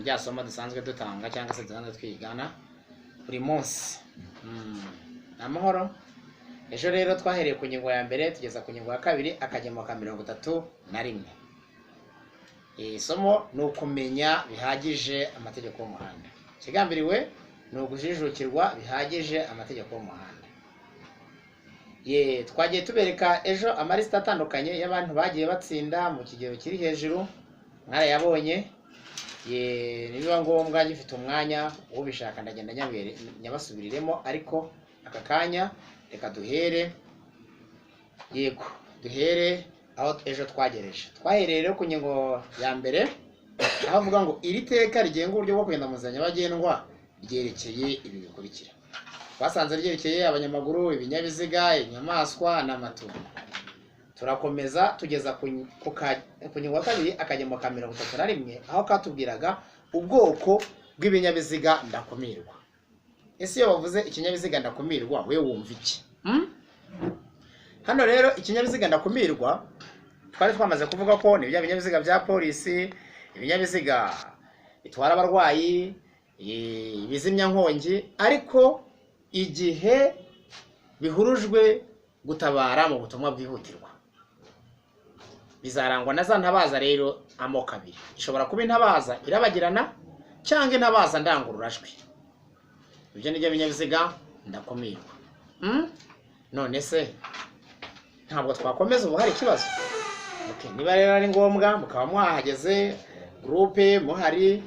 Rya somo dusanzwe dutanga cyangwa se dusanzwe twigana buri munsi. Ni amahoro. Ejo rero twahereye ku ngingo ya mbere tugeza ku ngingo ya kabiri, akagemo ka 31. Iri somo ni ukumenya bihagije amategeko y'umuhanda. Ikigambiriwe ni ukujijukirwa bihagije amategeko y'umuhanda. Ye, twagiye tubereka ejo amalisita atandukanye y'abantu bagiye batsinda mu kigero kiri hejuru, mwarayabonye. Ye, nibiba ngombwa ngifite umwanya, ubishaka ndagenda nyabasubiriremo, ariko aka kanya reka duhere, yego, duhere aho ejo twagereje. Twahereye rero ku ngingo ya mbere, aho avuga ngo iri teka rigenga uburyo bwo kugenda mu nzira nyabagendwa ryerekeye ibi bikurikira. Twasanze ryerekeye abanyamaguru, ibinyabiziga, inyamaswa n'amatungo. Turakomeza tugeza ku ngingo ya kabiri, akagemo ka 31, aho katubwiraga ubwoko bw'ibinyabiziga ndakumirwa. Ese iyo bavuze ikinyabiziga ndakumirwa, we wumva iki? Hano rero ikinyabiziga ndakumirwa twari twamaze kuvuga ko ni bya binyabiziga bya polisi, ibinyabiziga bitwara abarwayi, ibizimyankongi, ariko igihe bihurujwe gutabara mu butumwa bwihutirwa. Bizarangwa na za ntabaza rero amoko abiri. Ishobora kuba intabaza irabagirana cyangwa intabaza ndangururajwi. Ibyo ni byo binyabiziga ndakumirwa. None se ntabwo twakomeza ubu hari ikibazo? Okay, niba rero ari ngombwa mukaba mwahageze groupe muhari,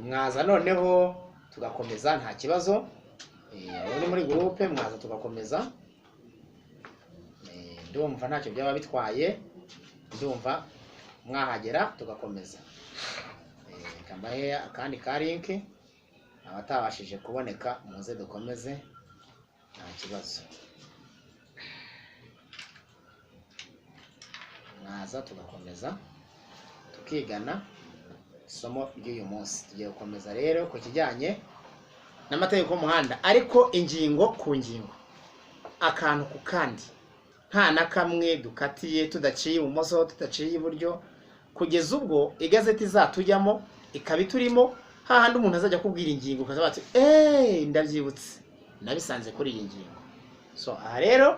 mwaza noneho tugakomeza nta kibazo. Uri muri groupe mwaza tugakomeza. Ndumva ntacyo byaba bitwaye, ndumva mwahagera tugakomeza. Reka mbahe akandi ka link, abatabashije kuboneka muze dukomeze nta kibazo. Mwaza tugakomeza tukigana isomo ry'uyu munsi. Tugiye gukomeza rero ku kijyanye n'amategeko y'umuhanda, ariko ingingo ku ngingo, akantu ku kandi, nta na kamwe dukatiye, tudaciye ibumoso, tudaciye iburyo, kugeza ubwo igazeti izatujyamo ikaba iturimo, hahandi umuntu azajya akubwira ingingo ukaza bati ndabyibutse, nabisanze kuri iyi ngingo. So aha rero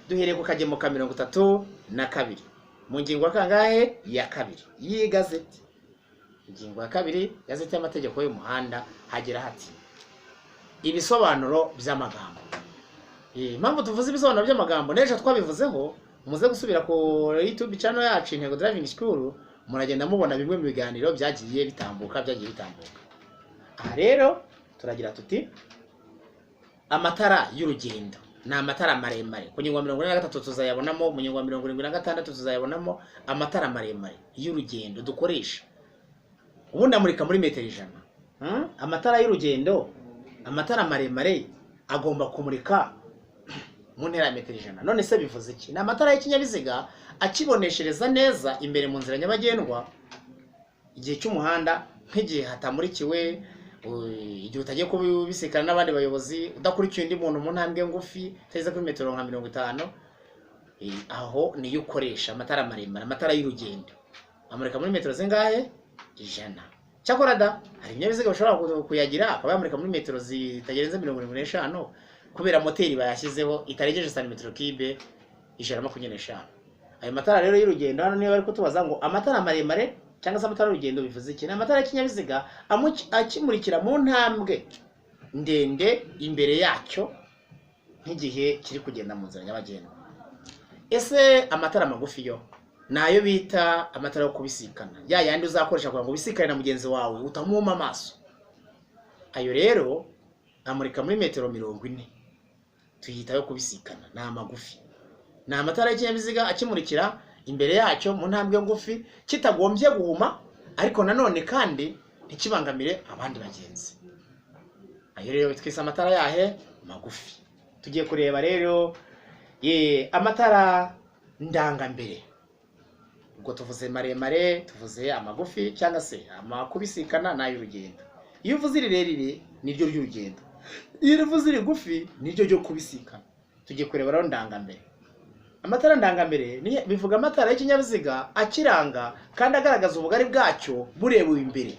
duhereye ku kagemo ka 32 mu ngingo ya kangahe? Ya kabiri y'igazeti. Ingingo ya kabiri igazeti y'amategeko y'umuhanda, hagira hati ibisobanuro by'amagambo. Impamvu tuvuze ibisobanuro by'amagambo, n'ejo twabivuzeho, muze gusubira ku YouTube channel yacu Intego Driving School, muragenda mubona bimwe mu biganiro byagiye bitambuka, byagiye bitambuka. Aha rero turagira tuti amatara y'urugendo ni amatara maremare. Ku ngingo ya 43 tuzayabonamo, mu ngingo ya 76 tuzayabonamo, amatara maremare y'urugendo dukoresha. Ubundi amurika muri metero 100. Amatara y'urugendo, amatara maremare agomba kumurika mu ntera ya metero 100. None se bivuze iki? Ni amatara y'ikinyabiziga akiboneshereza neza imbere mu nzira nyabagendwa igihe cy'umuhanda, nk'igihe hatamurikiwe, igihe utagiye kubisikana n'abandi bayobozi, udakurikiye undi muntu mu ntambwe ngufi utageze kuri metero nka 50, aho niyo ukoresha amatara maremare, amatara y'urugendo amurika muri metero zingahe? 100. Cyakora da hari ibinyabiziga bishobora kuyagira akaba yamurika muri metero zitarenze 75, kubera moteri bayashyizeho itarengeje santimetero kibe 125. Ayo matara rero y'urugendo hano niyo bari kutubaza ngo amatara maremare cyangwa se amatara y'urugendo bivuze iki? Ni amatara y'ikinyabiziga akimurikira mu ntambwe ndende imbere yacyo nk'igihe kiri kugenda mu nzira nyabagendwa. Ese amatara magufi yo nayo bita amatara yo kubisikana, ya yandi uzakoresha kugira ngo ubisikane na mugenzi wawe utamuhuma amaso. Ayo rero amurika muri metero 40, tuyita yo kubisikana, ni amagufi. Ni amatara y'ikinyabiziga akimurikira imbere yacyo mu ntambwe ngufi, kitagombye guhuma, ariko nanone kandi ntikibangamire abandi bagenzi. Ayo rero twise amatara yahe? Magufi. Tugiye kureba rero amatara ndangambere. Ubwo tuvuze maremare, tuvuze amagufi cyangwa se amakubisikana n'ay'urugendo. Iyo uvuze rirerire niryo ry'urugendo, iyo uvuze irigufi niryo ryo kubisikana. Tugiye kureba rero ndangambere. Amatara ndangambere bivuga amatara y'ikinyabiziga akiranga kandi agaragaza ubugari bwacyo burebewe imbere.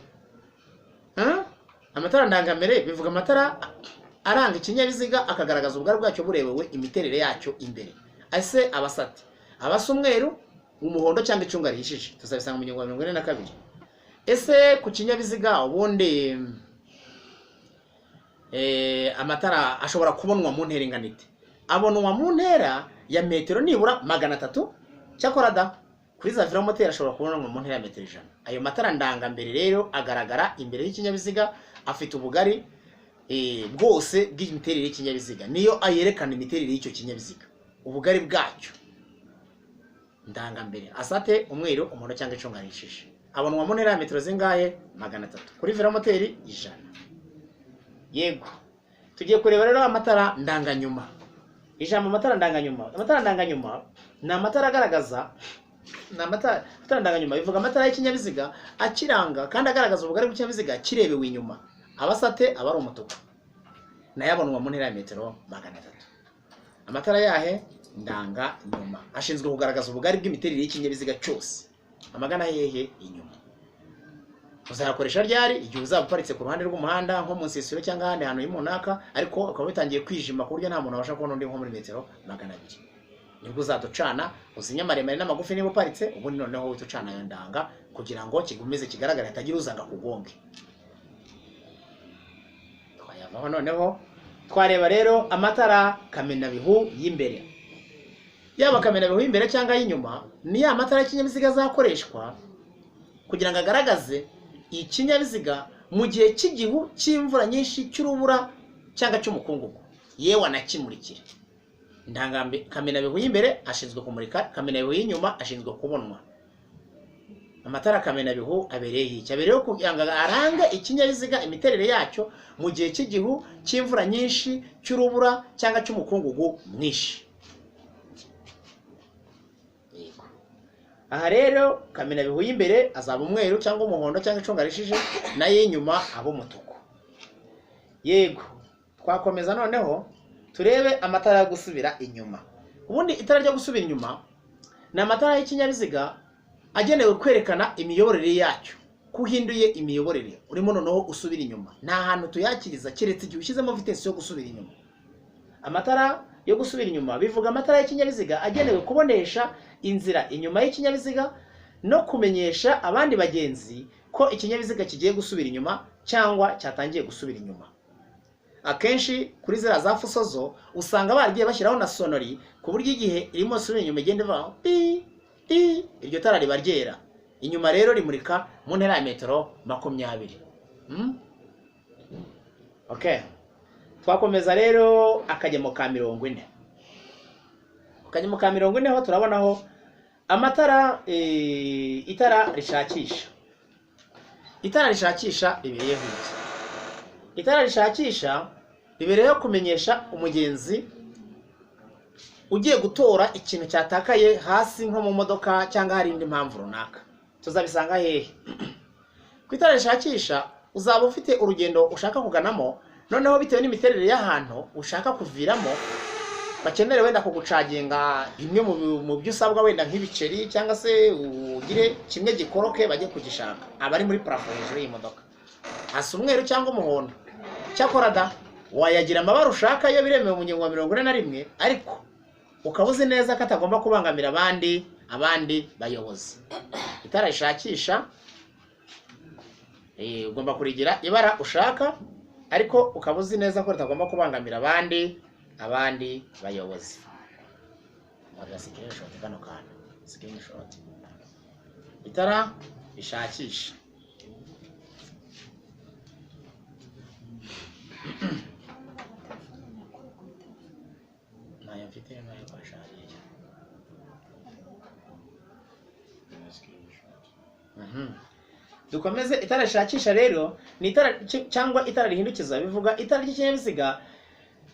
Amatara ndangambere bivuga amatara aranga ikinyabiziga akagaragaza ubugari bwacyo burebewe imiterere yacyo imbere. Ese abasate abasa umweru, umuhondo cyangwa icunga rihishije, tuzabisanga mu ngingo ya 42. Ese ku kinyabiziga ubundi amatara ashobora kubonwa mu ntera ingana ite? Abonwa mu ntera ya metero nibura 300. Cyakora da kuri za velomoteri ashobora kubonwa mu ntera ya metero 100. Ayo matara ndangambere rero agaragara imbere y'ikinyabiziga, afite ubugari bwose bw'imiterere y'ikinyabiziga, niyo ayerekana imiterere y'icyo kinyabiziga, ubugari bwacyo. Ndangambere asate umweru, umuhondo cyangwa icunga rihishije, abonwa mu ntera ya metero zingahe? 300. Kuri velomoteri 100. Yego, tugiye kureba rero amatara ndanganyuma. Ijambo amatara ndanganyuma, amatara ndanganyuma ni amatara agaragaza, ni amatara ndanganyuma bivuga amatara y'ikinyabiziga akiranga kandi agaragaza ubugari bw'ikinyabiziga kirebewe inyuma. Abasate aba ari umutuku, nayo abonwa mu ntera ya metero 300. Amatara yahe ndanganyuma ashinzwe kugaragaza ubugari bw'imiterere y'ikinyabiziga cyose, amagana hehe? Inyuma. Uzayakoresha ryari? Igihe uzaba uparitse ku ruhande rw'umuhanda nko mu nsisiro cyangwa ahandi hantu y'umunaka, ariko ukaba bitangiye kwijima ku buryo nta muntu abasha kubona undi nko muri metero 200. Nibwo uzaducana, uzinye maremare n'amagufi niba uparitse, ubundi noneho uhita ucana ayo ndanga kugira ngo kigumize kigaragare hatagira uzanga kugonge. Twayavaho noneho twareba rero amatara kamenabihu y'imbere. Yaba kamenabihu y'imbere cyangwa y'inyuma, ni ya matara y'ikinyabiziga azakoreshwa kugira ngo agaragaze ikinyabiziga mu gihe cy'igihu cy'imvura nyinshi, cy'urubura cyangwa cy'umukungugu, yewe anakimurikira. Kamenabihu y'imbere ashinzwe kumurika, kamenabihu y'inyuma ashinzwe kubonwa. Amatara kamenabihu abereye iki? Abereyeho kugira ngo arange ikinyabiziga imiterere yacyo mu gihe cy'igihu cy'imvura nyinshi, cy'urubura cyangwa cy'umukungugu mwinshi. Yego. Aha rero kamenabihu y'imbere azaba umweru cyangwa umuhondo cyangwa icunga rishije, nayo y'inyuma aba umutuku. Yego, twakomeza noneho turebe amatara yo gusubira inyuma. Ubundi itara ryo gusubira inyuma ni amatara y'ikinyabiziga agenewe kwerekana imiyoborere yacyo. Kuhinduye imiyoborere urimo noneho usubira inyuma, nta hantu tuyakiriza keretse igihe ushyizemo vitesi yo gusubira inyuma. Amatara yo gusubira inyuma bivuga amatara y'ikinyabiziga agenewe kubonesha inzira inyuma y'ikinyabiziga no kumenyesha abandi bagenzi ko ikinyabiziga kigiye gusubira inyuma cyangwa cyatangiye gusubira inyuma. Akenshi kuri ziriya za fuso usanga baragiye bashyiraho na sonori ku buryo igihe irimo isubira inyuma igenda iva pi pi, iryo tara riba ryera. Inyuma rero rimurika mu ntera ya metero 20. Okay. Twakomeza rero akagemo ka 40. Akagemo ka 40 ho turabonaho amatara, itara rishakisha. Itara rishakisha ribereyeho iki? Itara rishakisha ribereyeho kumenyesha umugenzi ugiye gutora ikintu cyatakaye hasi nko mu modoka cyangwa hari indi mpamvu runaka. Tuzabisanga hehe? Ku itara rishakisha uzaba ufite urugendo ushaka kuganamo, noneho bitewe n'imiterere y'ahantu ushaka kuviramo bakenere wenda kugucaginga bimwe mu byo usabwa, wenda nk'ibiceri cyangwa se ugire kimwe gikoroke bajye kugishaka. Abari muri parafo hejuru y'imodoka hasa umweru cyangwa umuhondo. Cyakora da wayagira amabara ushaka iyo biremewe mu ngingo ya 41, ariko ukaba uzi neza ko atagomba kubangamira abandi bayobozi. Itara rishakisha ugomba kurigira ibara ushaka, ariko ukaba uzi neza ko ritagomba kubangamira abandi bayobozi. Screenshot kano kantu, screenshot. Itara rishakisha. Nayo mfite nayo kwashariye. Dukomeze. Itara rishakisha rero ni itara cyangwa itara rihindukiza, bivuga itara ry'ikinyabiziga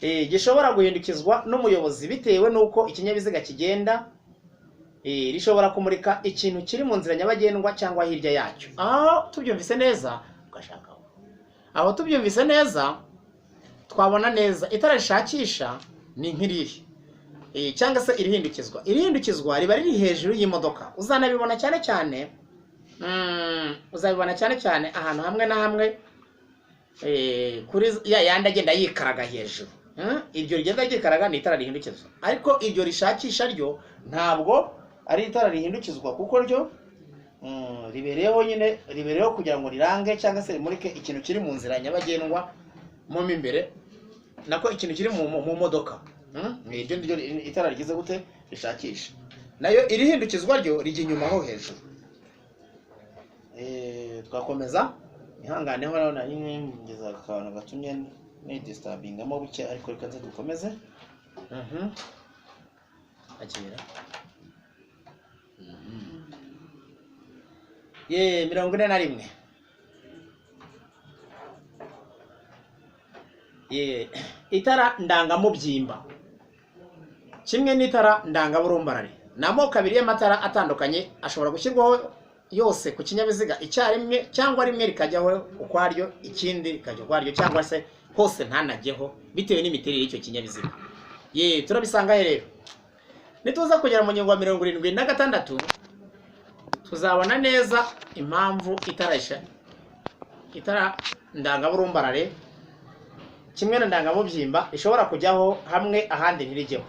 gishobora guhindukizwa n'umuyobozi bitewe n'uko ikinyabiziga kigenda. Rishobora kumurika ikintu kiri mu nzira nyabagendwa cyangwa hirya yacyo. Aho tubyumvise neza ugashakaho. Aho tubyumvise neza twabona neza itara rishakisha ni nk'irihe. Cyangwa se irihindukizwa. Irihindukizwa riba riri hejuru y'imodoka. Uzanabibona cyane cyane, uzabibona cyane cyane ahantu hamwe na hamwe, kuri ya yandi agenda yikaraga hejuru. Iryo rigenda ryikaraga ni itara rihindukizwa, ariko iryo rishakisha ryo ntabwo ari itara rihindukizwa, kuko ryo ribereyeho nyine, ribereyeho kugira ngo rirange cyangwa se rimurike ikintu kiri mu nzira nyabagendwa mo imbere, nako ikintu kiri mu modoka. Iryo niryo itara rigize gute? Rishakisha. Nayo irihindukizwa ryo rijya inyuma ho hejuru. Twakomeza, ihanganeho rero nari ngeze akantu gatumye nidisturbingamo buke, ariko reka nze dukomeze. Akira. Ye 41. Ye itara ndangamubyimba kimwe n'itara ndangaburumbarare ni amoko abiri y'amatara atandukanye ashobora gushyirwaho yose ku kinyabiziga icyarimwe, cyangwa rimwe rikajyaho ukwaryo ikindi rikajya ukwaryo, cyangwa se hose ntanajyeho bitewe n'imiterere y'icyo kinyabiziga. Ye turabisanga he rero? Nituza kugera mu ngingo ya 76 tuzabona neza impamvu itara ndangaburumbarare kimwe na ndangamubyimba ishobora kujyaho hamwe ahandi ntirijyeho.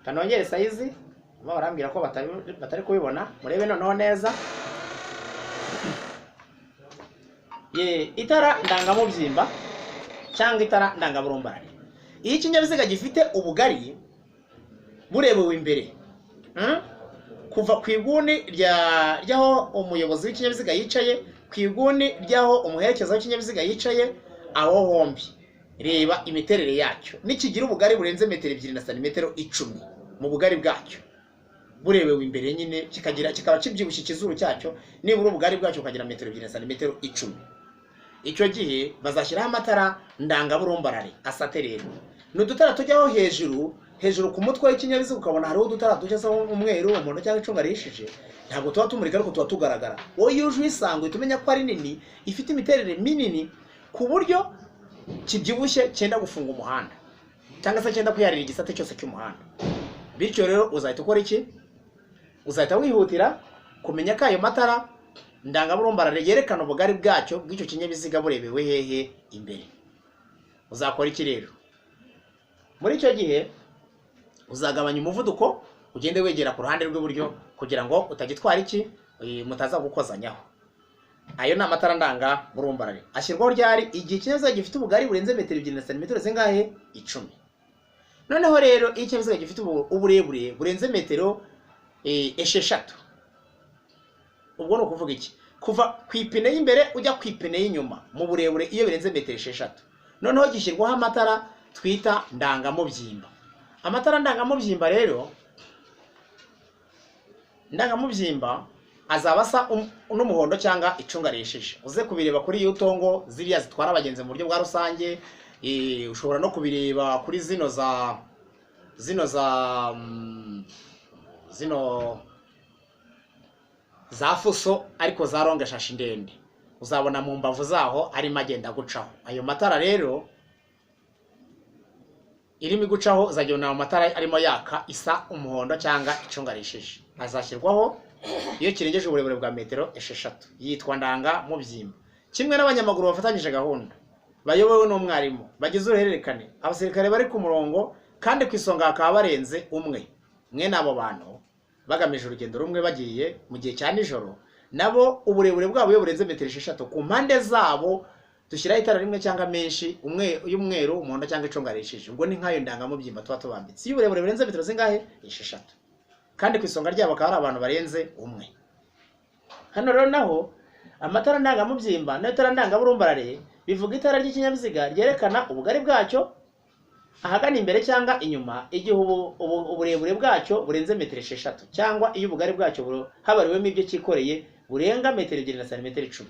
Kanongere size, barambwira ko batari kubibona, murebe noneho neza. Ye itara ndangamubyimba cyangwa itara ndangaburumbarare, iyo ikinyabiziga gifite ubugari burebewe imbere, kuva ku iguni ry'aho umuyobozi w'ikinyabiziga yicaye, ku iguni ry'aho umuherekeza w'ikinyabiziga yicaye, aho hombi reba imiterere yacyo. Nikigira ubugari burenze metero 2 na santimetero 10 mu bugari bwacyo burebewe imbere nyine, kikaba kibyibushye ikizuru cyacyo, nibura ubugari bwacyo bukagira metero 2 na santimetero 10, icyo gihe bazashyiraho amatara ndangaburumbarare asate. Rero ni udutara tujyaho hejuru hejuru ku mutwe w'ikinyabiziga, ukabona hariho udutara dusa umweru, umuhondo cyangwa icunga rihishije. Ntabwo tuba tumurika ariko tuba tugaragara. Wowe iyo uje uyisanga uhita umenya ko ari nini, ifite imiterere minini ku buryo kibyibushye cyenda gufunga umuhanda cyangwa se cyenda kwiharira igisate cyose cy'umuhanda. Bityo rero uzahita ukora iki? Uzahita wihutira kumenya ko ayo matara ndangaburumbarare yerekana ubugari bwacyo bw'icyo kinyabiziga burebewe hehe? Imbere. Uzakora iki rero? Muri icyo gihe uzagabanya umuvuduko, ugende wegera ku ruhande rw'iburyo kugira ngo utagitwara iki, mutaza gukozanyaho. Ayo ni amatara ndangaburumbarare. Ashyirwaho ryari? Igihe ikinyabiziga gifite ubugari burenze metero 2 na santimetero zingahe? 10. Noneho rero iyo ikinyabiziga gifite uburebure burenze metero 6, ubwo ni ukuvuga iki? Kuva ku ipine y'imbere ujya ku ipine y'inyuma mu burebure, iyo birenze metero 6, noneho gishyirwaho amatara twita ndangamubyimba. Amatara ndangamubyimba rero, ndangamubyimba azaba asa n'umuhondo cyangwa icunga rihishije. Uze kubireba kuri yutongo ziriya zitwara abagenzi mu buryo bwa rusange, ushobora no kubireba kuri zino za zino za fuso ariko za ronge shashi ndende, uzabona mu mbavu zaho arimo agenda gucaho. Ayo matara rero irimo igucaho, uzajya amatara arimo yaka isa umuhondo cyangwa icunga rihishije. Azashyirwaho iyo kirengeje uburebure bwa metero 6, yitwa ndangamubyimba. Kimwe n'abanyamaguru bafatanyije gahunda bayobowe n'umwarimu, bagize uruhererekane, abasirikare bari ku murongo kandi ku isonga hakaba barenze umwe. Mwene abo bantu bagamije urugendo rumwe bagiye mu gihe cya nijoro, nabo uburebure bwabo iyo burenze metero 6, ku mpande zabo dushyiraho itara rimwe cyangwa menshi, umwe y'umweru, umuhondo cyangwa icunga rihishije. Ubwo ni nk'ayo ndangamubyimba tuba tubambitse. Iyo uburebure burenze metero zingahe? 6, kandi ku isonga ryabo akaba ari abantu barenze umwe. Hano rero naho amatara ndangamubyimba n'itara ndangaburumbarare bivuga itara ry'ikinyabiziga ryerekana ubugari bwacyo ahagana imbere cyangwa inyuma igihe uburebure bwacyo burenze metero 6, cyangwa iyo ubugari bwacyo habariwemo ibyo cyikoreye burenga metero 2 na santimetero 10.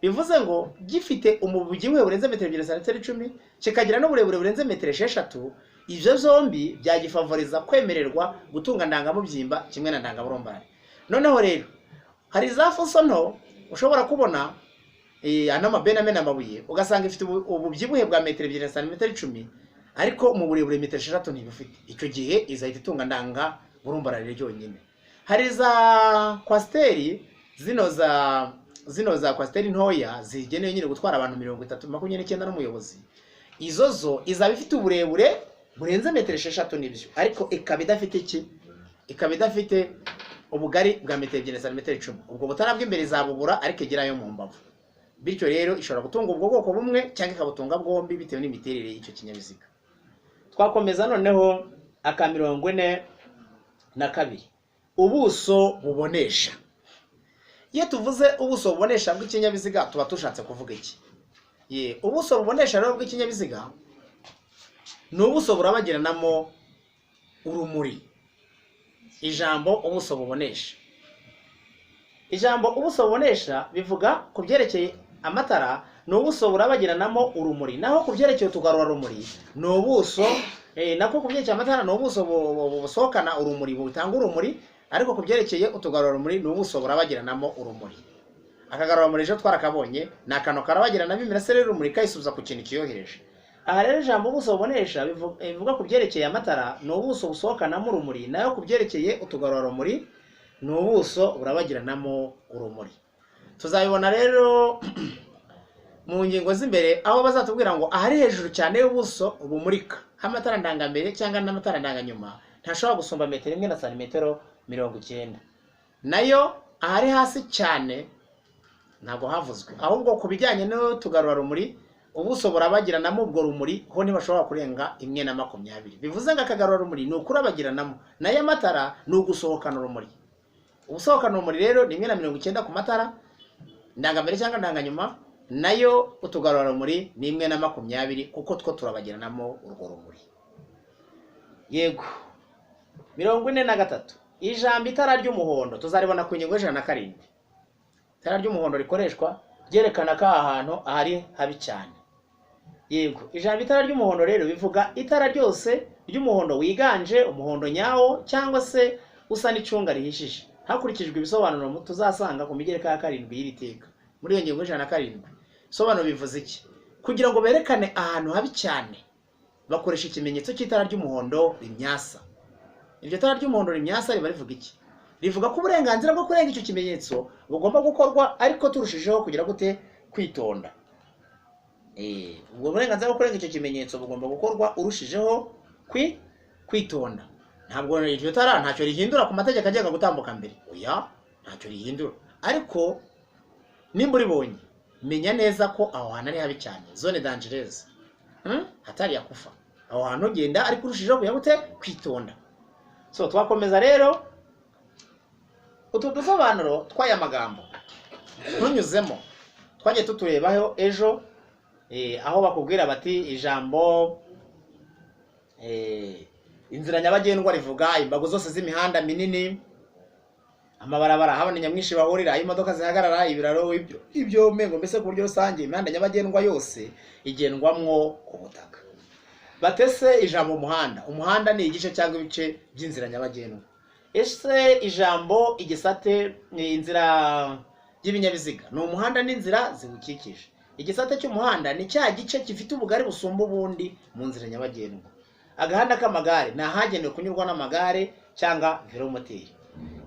Bivuze ngo gifite umubyibuhe burenze metero 2 na santimetero 10, kikagira n'uburebure burenze metero 6, ibyo zombi byagifavoriza kwemererwa gutunga ndangamubyimba kimwe na ndangaburumbarare. Noneho rero hari za fuso nto ushobora kubona ano mabene amena amabuye, ugasanga ifite ububyibuhe bwa metero 2 na santimetero 10, ariko mu burebure metero 6 ntibifite. Icyo gihe izahita itunga ndanga burumbarare ryonyine. Hari za kwasiteri zino za kwasiteri ntoya zigenewe nyine gutwara abantu 30 29 n'umuyobozi. Izo zo izaba ifite uburebure burenze metero 6 nibyo, ariko ikaba idafite iki? Ikaba idafite ubugari bwa metero 2 na santimetero 10. Ubwo butara bw'imbere izabubura ariko igerayo mu mbavu. Bityo rero ishobora gutunga ubwo bwoko bumwe cyangwa ikabutunga bwombi bitewe n'imiterere y'icyo kinyabiziga. Twakomeza noneho aka 42, ubuso bubonesha. Iyo tuvuze ubuso bubonesha bw'ikinyabiziga tuba tushatse kuvuga iki? Ubuso bubonesha rero bw'ikinyabiziga ni ubuso burabagiranamo urumuri. Ijambo ubuso bubonesha, ijambo ubuso bubonesha bivuga ku byerekeye amatara ni ubuso burabagiranamo urumuri, naho ku byerekeye utugarurarumuri ni ubuso nako ku byerekeye amatara ni ubuso busohokana urumuri butanga urumuri, ariko ku byerekeye utugarurarumuri ni ubuso burabagiranamo urumuri. Akagarurarumuri ejo twarakabonye ni akantu karabagiranamo imirasire y'urumuri kayisubiza ku kintu kiyohereje. Aha rero ijambo ubuso bubonesha bivuga ku byerekeye amatara ni ubuso busohokanamo urumuri, naho ku byerekeye utugarurarumuri ni ubuso burabagiranamo urumuri. Tuzabibona rero mu ngingo z'imbere aho bazatubwira ngo ahari hejuru cyane y'ubuso bumurika amatara ndangambere cyangwa n'amatara ndanganyuma ntashobora gusumba metero 1 na santimetero 90. Nayo ahari hasi cyane ntabwo havuzwe, ahubwo ku bijyanye n'utugarurarumuri ubuso burabagiranamo ubwo rumuri ho ntibashobora kurenga 1 na 20. Bivuze ngo akagarurarumuri ni ukurabagiranamo, nayo amatara ni ugusohokana urumuri. Ubusohokana urumuri rero ni 1 na 90 ku matara ndangambere cyangwa ndanganyuma, nayo utugarurarumuri ni 1 na 20 kuko two turabagiranamo urwo rumuri. Yego. 43, ijambo itara ry'umuhondo tuzaribona ku ngingo 107. Itara ry'umuhondo rikoreshwa ryerekana ko aha hantu ahari habi cyane. Yego, ijambo itara ry'umuhondo rero bivuga itara ryose ry'umuhondo wiganje, umuhondo nyawo cyangwa se usa n'icunga rihishije, hakurikijwe ibisobanuro tuzasanga ku migereka ya 7 y'iri teka. Muri iyo ngingo 107 ibisobanuro bivuze iki? Kugira ngo berekane ahantu habi cyane bakoresha ikimenyetso cy'itara ry'umuhondo rimyasa. Iryo tara ry'umuhondo rimyasa riba rivuga iki? Rivuga ko uburenganzira bwo kurenga icyo kimenyetso bugomba gukorwa ariko turushijeho kugira gute? Kwitonda. Ubwo burenganzira bwo kurenga icyo kimenyetso bugomba gukorwa urushijeho kwitonda. Ntabwo iryo tara ntacyo rihindura ku mategeko agenga gutambuka mbere, oya ntacyo rihindura, ariko nimba uribonye menya neza ko aho hantu ari habi cyane, zone dangereuse, hatari yakufa. Aho hantu ugenda ariko urushijeho kugira gute? Kwitonda. So twakomeza rero utu dusobanuro tw'aya magambo ntunyuzemo twagiye tuturebaho ejo, aho bakubwira bati ijambo inzira nyabagendwa rivuga imbago zose z'imihanda minini, amabarabara aho nyamwinshi bahurira, aho imodoka zihagarara, ibiraro, ibyo mengo, mbese ku buryo rusange imihanda nyabagendwa yose igendwamwo ku butaka. Batese ijambo umuhanda, umuhanda ni igice cyangwa ibice by'inzira nyabagendwa. Ese ijambo igisate ni inzira y'ibinyabiziga, ni umuhanda n'inzira ziwukikije. Igisate cy'umuhanda ni cya gice gifite ubugari busumba ubundi mu nzira nyabagendwa. Agahanda k'amagare ni ahagenewe kunyurwa n'amagare cyangwa velomoteri.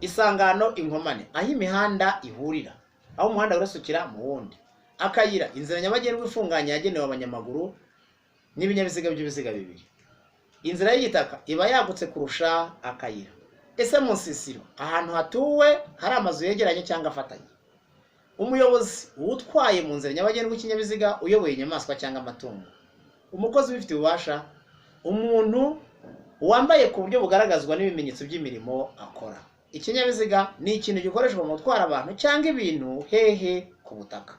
Isangano inkomane, aho imihanda ihurira, aho umuhanda urasukira mu wundi. Akayira, inzira nyabagendwa ifunganye yagenewe abanyamaguru n'ibinyabiziga by'ibiziga bibiri. Inzira y'igitaka iba yagutse kurusha akayira. Ese mu nsisiro, ahantu hatuwe hari amazu yegeranye cyangwa afatanye. Umuyobozi utwaye mu nzira nyabagendwa ikinyabiziga uyoboye inyamaswa cyangwa amatungo. Umukozi ubifitiye ububasha, umuntu wambaye ku buryo bugaragazwa n'ibimenyetso by'imirimo akora. Ikinyabiziga ni ikintu gikoreshwa mu gutwara abantu cyangwa ibintu hehe ku butaka.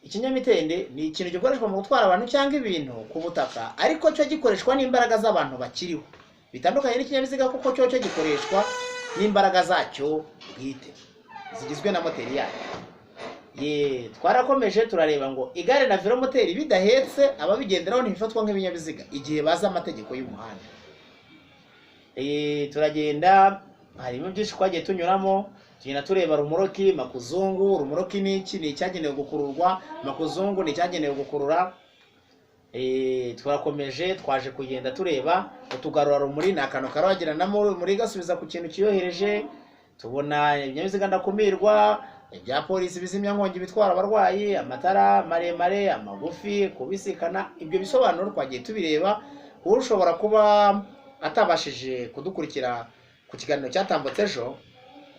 Ikinyamitende ni ikintu gikoreshwa mu gutwara abantu cyangwa ibintu ku butaka, ariko cyo gikoreshwa n'imbaraga z'abantu bakiriho. Bitandukanye n'ikinyabiziga kuko cyo gikoreshwa n'imbaraga zacyo bwite zigizwe na moteri yacyo. Twarakomeje turareba ngo igare na velomoteri bidahetse ababigenderaho ntibifatwa nk'ibinyabiziga igihe bazi amategeko y'umuhanda. Turagenda harimo byinshi twagiye tunyuramo, tugenda tureba rumoroki, makuzungu. Rumoroki ni iki? Ni icyagenewe gukururwa. Makuzungu ni icyagenewe gukurura. Twakomeje, twaje kugenda tureba utugarurarumuri, ni akantu karabagiranamo muri gasubiza ku kintu kiyohereje. Tubona ibinyabiziga ndakumirwa, ibya polisi bizimya nkongi, bitwara abarwayi, amatara maremare, amagufi, kubisikana. Ibyo bisobanuro twagiye tubireba. Ushobora kuba atabashije kudukurikira ku kiganiro cyatambutse ejo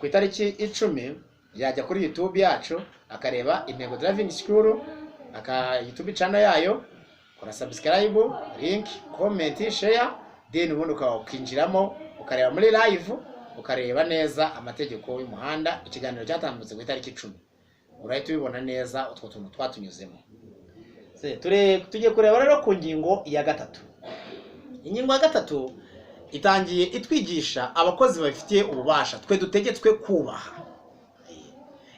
ku itariki 10, yajya kuri YouTube yacu akareba Intego Driving School, aka YouTube channel yayo, kora subscribe, link, comment, share, then ubundi ukinjiramo ukareba muri live, ukareba neza amategeko y'umuhanda. Ikiganiro cyatambutse ku itariki 10, urahita ubibona neza utwo tuntu twatunyuzemo. Tugiye kureba rero ku ngingo ya gatatu. Ingingo ya gatatu itangiye itwigisha abakozi babifitiye ububasha twe dutegetswe kubaha.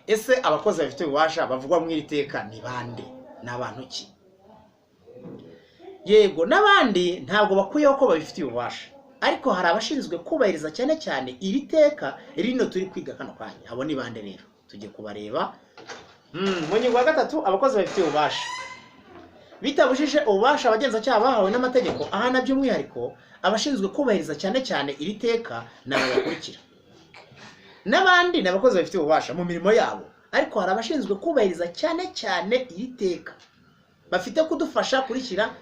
Ese abakozi babifitiye ububasha bavugwa mu iri teka ni bande? Ni abantu ki? Yego, n'abandi ntabwo bakuyeho ko babifitiye ububasha, ariko hari abashinzwe kubahiriza cyane cyane iri teka rino turi kwiga kano kanya. Abo ni bande rero? Tugiye kubareba. Mu ngingo ya gatatu, abakozi babifitiye ububasha. Bitabujije ububasha abagenzacyaha bahawe n'amategeko ahana, by'umwihariko abashinzwe kubahiriza cyane cyane iri teka ni aba bakurikira. N'abandi ni abakozi babifitiye ububasha mu mirimo yabo, ariko hari abashinzwe kubahiriza cyane cyane iri teka, bafite kudufasha kurishyira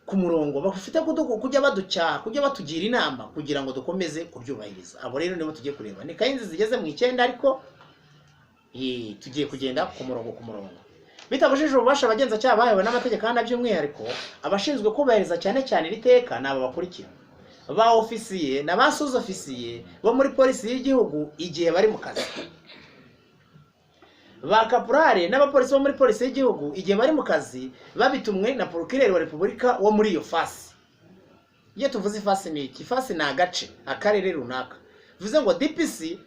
ku murongo, bafite kujya baducyaha, kujya batugira inama kugira ngo dukomeze kuryubahiriza. Abo rero nibo tugiye kureba. Ni kayinzi zigeze mu 9, ariko tugiye kugenda ku murongo ku murongo. Bitabujije ububasha abagenzacyaha bahawe n'amategeko ahana, by'umwihariko abashinzwe kubahiriza cyane cyane iri teka ni aba bakurikira: ba ofisiye na ba sous-officier bo muri polisi y'igihugu igihe bari mu kazi, ba kaporale n'abapolisi bo muri polisi y'igihugu igihe bari mu kazi babitumwe na porokireri wa repubulika wo muri iyo fasi. Iyo tuvuze ifasi ni iki? Ifasi ni agace, akarere runaka. Bivuze ngo DPC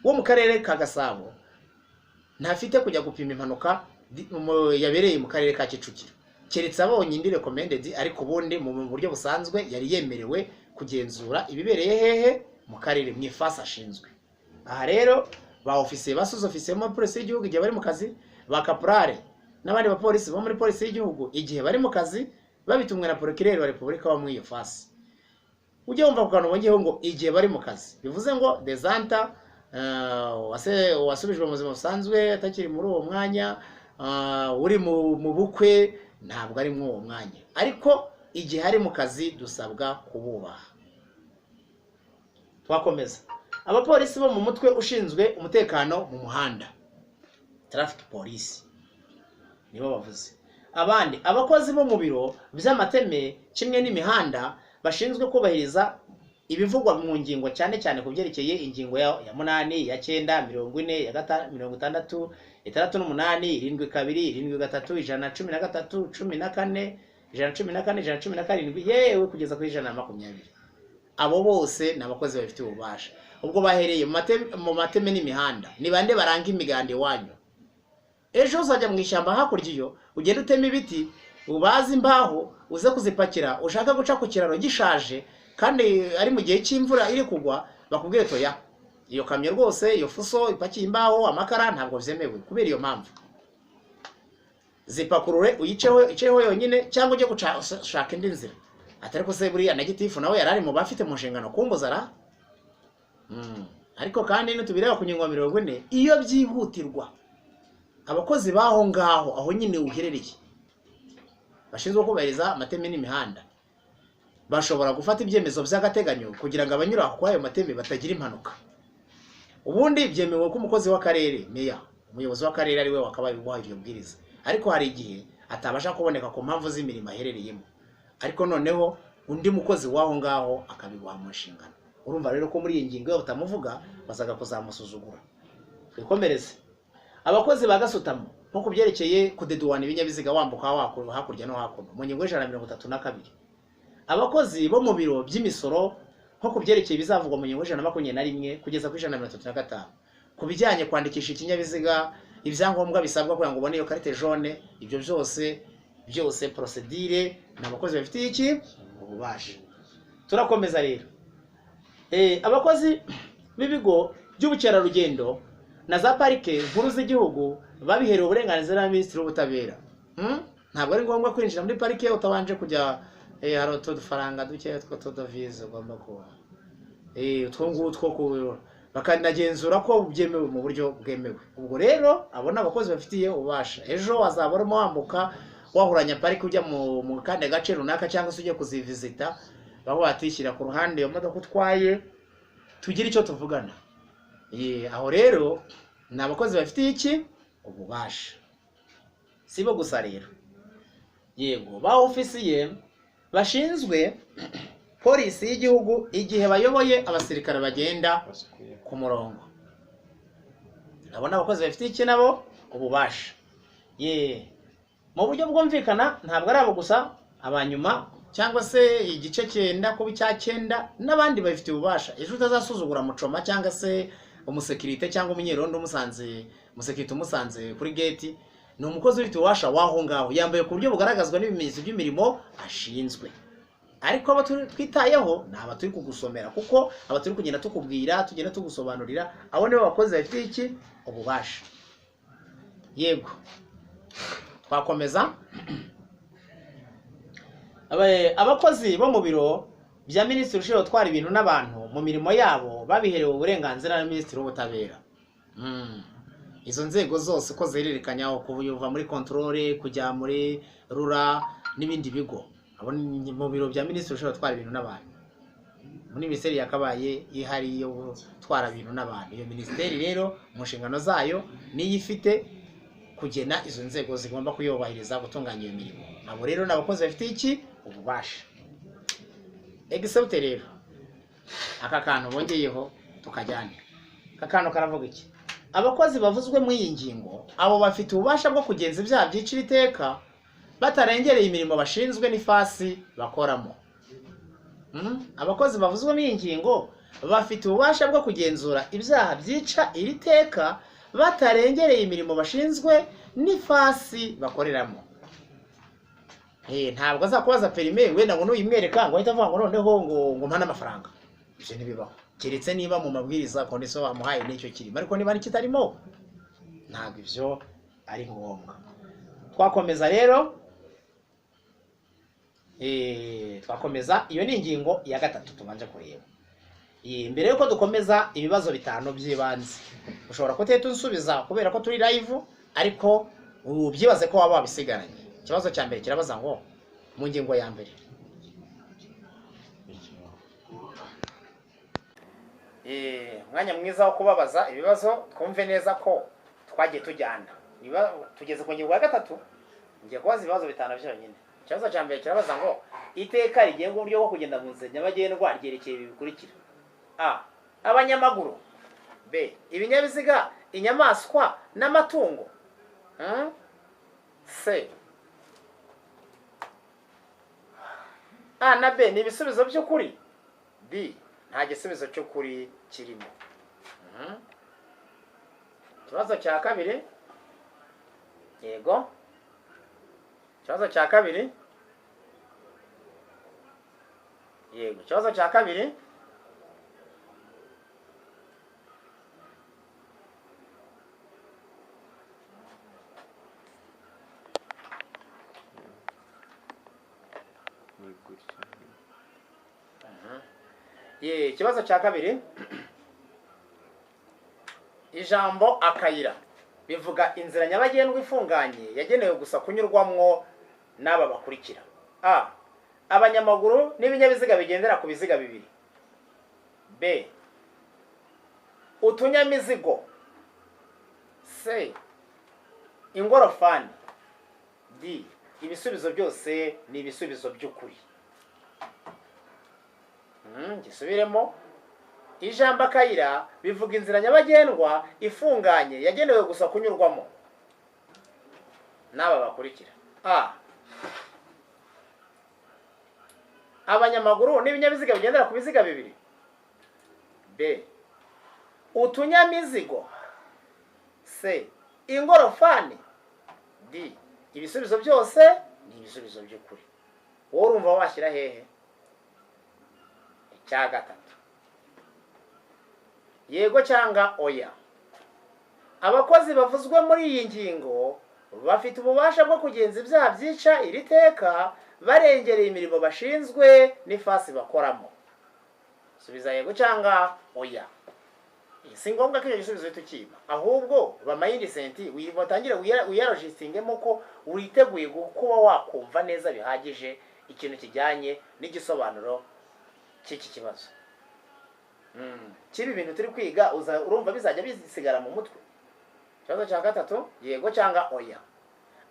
wo mu karere ka Gasabo ntafite kujya gupima impanuka yabereye mu karere ka Kicukiro, keretse abonye indi recommended, ariko ubundi mu buryo busanzwe yari yemerewe kugenzura ibibereye hehe? Mu karere, mu ifasi ashinzwe. Aha rero ba ofisiye, ba sous-officier bo muri polisi y'igihugu igihe bari mu kazi, ba kaporale n'abandi bapolisi bo muri polisi y'igihugu igihe bari mu kazi babitumwe na porokireri wa repubulika wo muri iyo fasi. Ujye wumva ku kantu bongeyeho ngo "igihe bari mu kazi", bivuze ngo dezanta wasubijwe mu buzima busanzwe atakiri muri uwo mwanya, uri mu bukwe ntabwo ari muri uwo mwanya, ariko igihe ari mu kazi dusabwa kububaha. Twakomeza. Abapolisi bo mu mutwe ushinzwe umutekano mu muhanda, traffic police, nibo bavuze. Abandi, abakozi bo mu biro by'amateme kimwe n'imihanda bashinzwe kubahiriza ibivugwa mu ngingo, cyane cyane ku byerekeye ingingo ya 8, ya 9, 40, ya 60, 68, 72, 73, 113, 14, 114, 117, yewe kugeza kuri 120. Abo bose ni abakozi babifitiye ububasha. Ubwo bahereye mu mateme n'imihanda. Ni bande baranga imiganda iwanyu? Ejo uzajya mu ishyamba hakurya iyo, ugenda utema ibiti, ubaze imbaho, uze kuzipakira, ushaka guca ku kiraro gishaje kandi ari mu gihe cy'imvura iri kugwa, bakubwire toya, iyo kamyo rwose, iyo fuso ipakiye imbaho, amakara, ntabwo byemewe kubera iyo mpamvu. Zipakurure uyiceho, iceho yonyine, cyangwa ujye gushaka indi nzira. Atari ko se buriya na gitifu nawe yari ari mu bafite mu nshingano kumbuza ra? Ariko kandi nitubireba ku ngingo ya 40, iyo byihutirwa abakozi b'aho ngaho, aho nyine uherereye, bashinzwe kubahiriza amateme n'imihanda bashobora gufata ibyemezo by'agateganyo kugira ngo abanyura kuri ayo mateme batagira impanuka. Ubundi byemewe ko umukozi w'akarere, meya, umuyobozi w'akarere, ari we wakabaye uguha iryo bwiriza, ariko hari igihe atabasha kuboneka ku mpamvu z'imirimo aherereyemo, ariko noneho undi mukozi w'aho ngaho akabiguha mu nshingano. Urumva rero ko muri iyi ngingo iyo batamuvuga bazaga kuzamusuzugura. Twikomereze. Abakozi ba gasutamo, nko ku byerekeye kudeduwana ibinyabiziga wambuka hakurya no hakuno, mu ngingo ya 132. Abakozi bo mu biro by'imisoro, nko ku byerekeye ibizavugwa mu ngingo ya 121 kugeza kuri 135, ku bijyanye kwandikisha ikinyabiziga, ibyangombwa bisabwa kugira ngo ubone iyo carte jaune, ibyo byose byose procédure, ni abakozi bafitiye iki? Ububasha. Turakomeza rero. Abakozi b'ibigo by'ubukerarugendo na za parike nkuru z'igihugu babiherewe uburenganzira na Minisitiri w'Ubutabera. Ntabwo ari ngombwa kwinjira muri parike utabanje kujya, hari utufaranga duke tw'utudovize ugomba kuba, utwo ngutwo bakanagenzura ko byemewe mu buryo bwemewe. Ubwo rero abo ni abakozi bafitiye ububasha. Ejo wazaba urimo wambuka wahuranya parike ujya mu kandi gace runaka, cyangwa se ujya kuzivizita, baba watishyira ku ruhande iyo modoka utwaye tugire icyo tuvugana. Aho rero ni abakozi bafitiye iki? Ububasha. Si bo gusa rero, yego, ba ofisiye bashinzwe polisi y'igihugu igihe bayoboye abasirikare bagenda ku murongo, abo ni abakozi bafitiye iki nabo? Ububasha. Mu buryo bwumvikana ntabwo ari abo gusa, abanyuma cyangwa se igice cyenda kuba icya cyenda n'abandi babifitiye ububasha. Ejo utazasuzugura mucoma cyangwa se umusekirite cyangwa umunyerondo umusanze, umusekirite umusanze kuri gate, ni umukozi ufite ububasha w'aho ngaho, yambaye ku buryo bugaragazwa n'ibimenyetso by'imirimo ashinzwe. Ariko abo twitayeho ni aba turi kugusomera, kuko aba turi kugenda tukubwira, tugenda tugusobanurira, abo nibo bakozi bafite iki? Ububasha. Yego, twakomeza. Abakozi bo mu biro bya minisitiri ushinzwe gutwara ibintu n'abantu mu mirimo yabo babiherewe uburenganzira na minisitiri w'ubutabera. Izo nzego zose uko zihererekanyaho, kuva muri contrôle kujya muri RURA n'ibindi bigo, abo ni mu biro bya minisitiri ushinzwe gutwara ibintu n'abantu. Muri minisiteri yakabaye ihari yo gutwara ibintu n'abantu. Iyo minisiteri rero mu nshingano zayo niyo ifite kugena izo nzego zigomba kuyubahiriza gutunganya iyo mirimo. Abo rero ni abakozi bafite iki? Ububasha. Except rero aka kantu bongeyeho tukajyane. Aka kantu karavuga iki? Abakozi bavuzwe muri iyi ngingo, abo bafite ububasha bwo kugenza ibyaha byicira iteka batarengereye imirimo bashinzwe n'ifasi bakoramo. Abakozi bavuzwe muri iyi ngingo bafite ububasha bwo kugenzura ibyaha byica iri teka batarengereye imirimo bashinzwe n'ifasi bakoreramo. Ntabwo azakubaza perime wenda ngo nuyimwereka ngo ahite avuga ngo noneho ngo mpa n'amafaranga. Ibyo ntibibaho, keretse niba mu mabwiriza condition bamuhaye n'icyo kirimo, ariko niba kitarimo ntabwo ibyo ari ngombwa. Twakomeza rero, twakomeza. Iyo ni ingingo ya gatatu tubanje kureba. Mbere yuko dukomeza ibibazo bitanu by'ibanze, ushobora kutahita unsubiza kubera ko turi live, ariko ubyibaze ko waba wabisigaranye. Ikibazo cya mbere kirabaza ngo mu ngingo ya mbere, umwanya mwiza wo kubabaza ibibazo twumve neza ko twagiye tujyana. Niba tugeze ku ngingo ya gatatu, ngiye kubaza ibibazo bitanu byonyine. Ikibazo cya mbere kirabaza ngo iteka rigenga uburyo bwo kugenda mu nzira nyabagendwa ryerekeye ibi bikurikira: A. Abanyamaguru, B. Ibinyabiziga, inyamaswa n'amatungo, C. A na B ni ibisubizo by'ukuri, D. Nta gisubizo cy'ukuri kirimo. Ikibazo cya kabiri, yego, ikibazo cya kabiri, yego, ikibazo cya kabiri, ikibazo cya kabiri, ijambo akayira bivuga inzira nyabagendwa ifunganye yagenewe gusa kunyurwamwo n'aba bakurikira: A. Abanyamaguru n'ibinyabiziga bigendera ku biziga bibiri, B. Utunyamizigo, C. Ingorofani, D. Ibisubizo byose ni ibisubizo by'ukuri. Gisubiremo. Ijambo akayira bivuga inzira nyabagendwa ifunganye yagenewe gusa kunyurwamo n'aba bakurikira: A. Abanyamaguru n'ibinyabiziga bigendera ku biziga bibiri, B. Utunyamizigo, C. Ingorofani, D. Ibisubizo byose ni ibisubizo by'ukuri. Wowe urumva washyira hehe? Icya gatatu, yego cyangwa oya. Abakozi bavuzwe muri iyi ngingo Bafite ububasha bwo kugenza ibyaha byica iri teka barengereye imirimo bashinzwe n'ifasi bakoramo. Subiza yego cyangwa oya. Si ngombwa ko icyo gisubizo uhita ukima, ahubwo ba mindset watangire wiyaregistingemo ko witeguye kuba wakumva neza bihagije ikintu kijyanye n'igisobanuro cy'iki kibazo. Kibi bintu turi kwiga urumva bizajya bisigara mu mutwe. Ikibazo cya gatatu, yego cyangwa oya.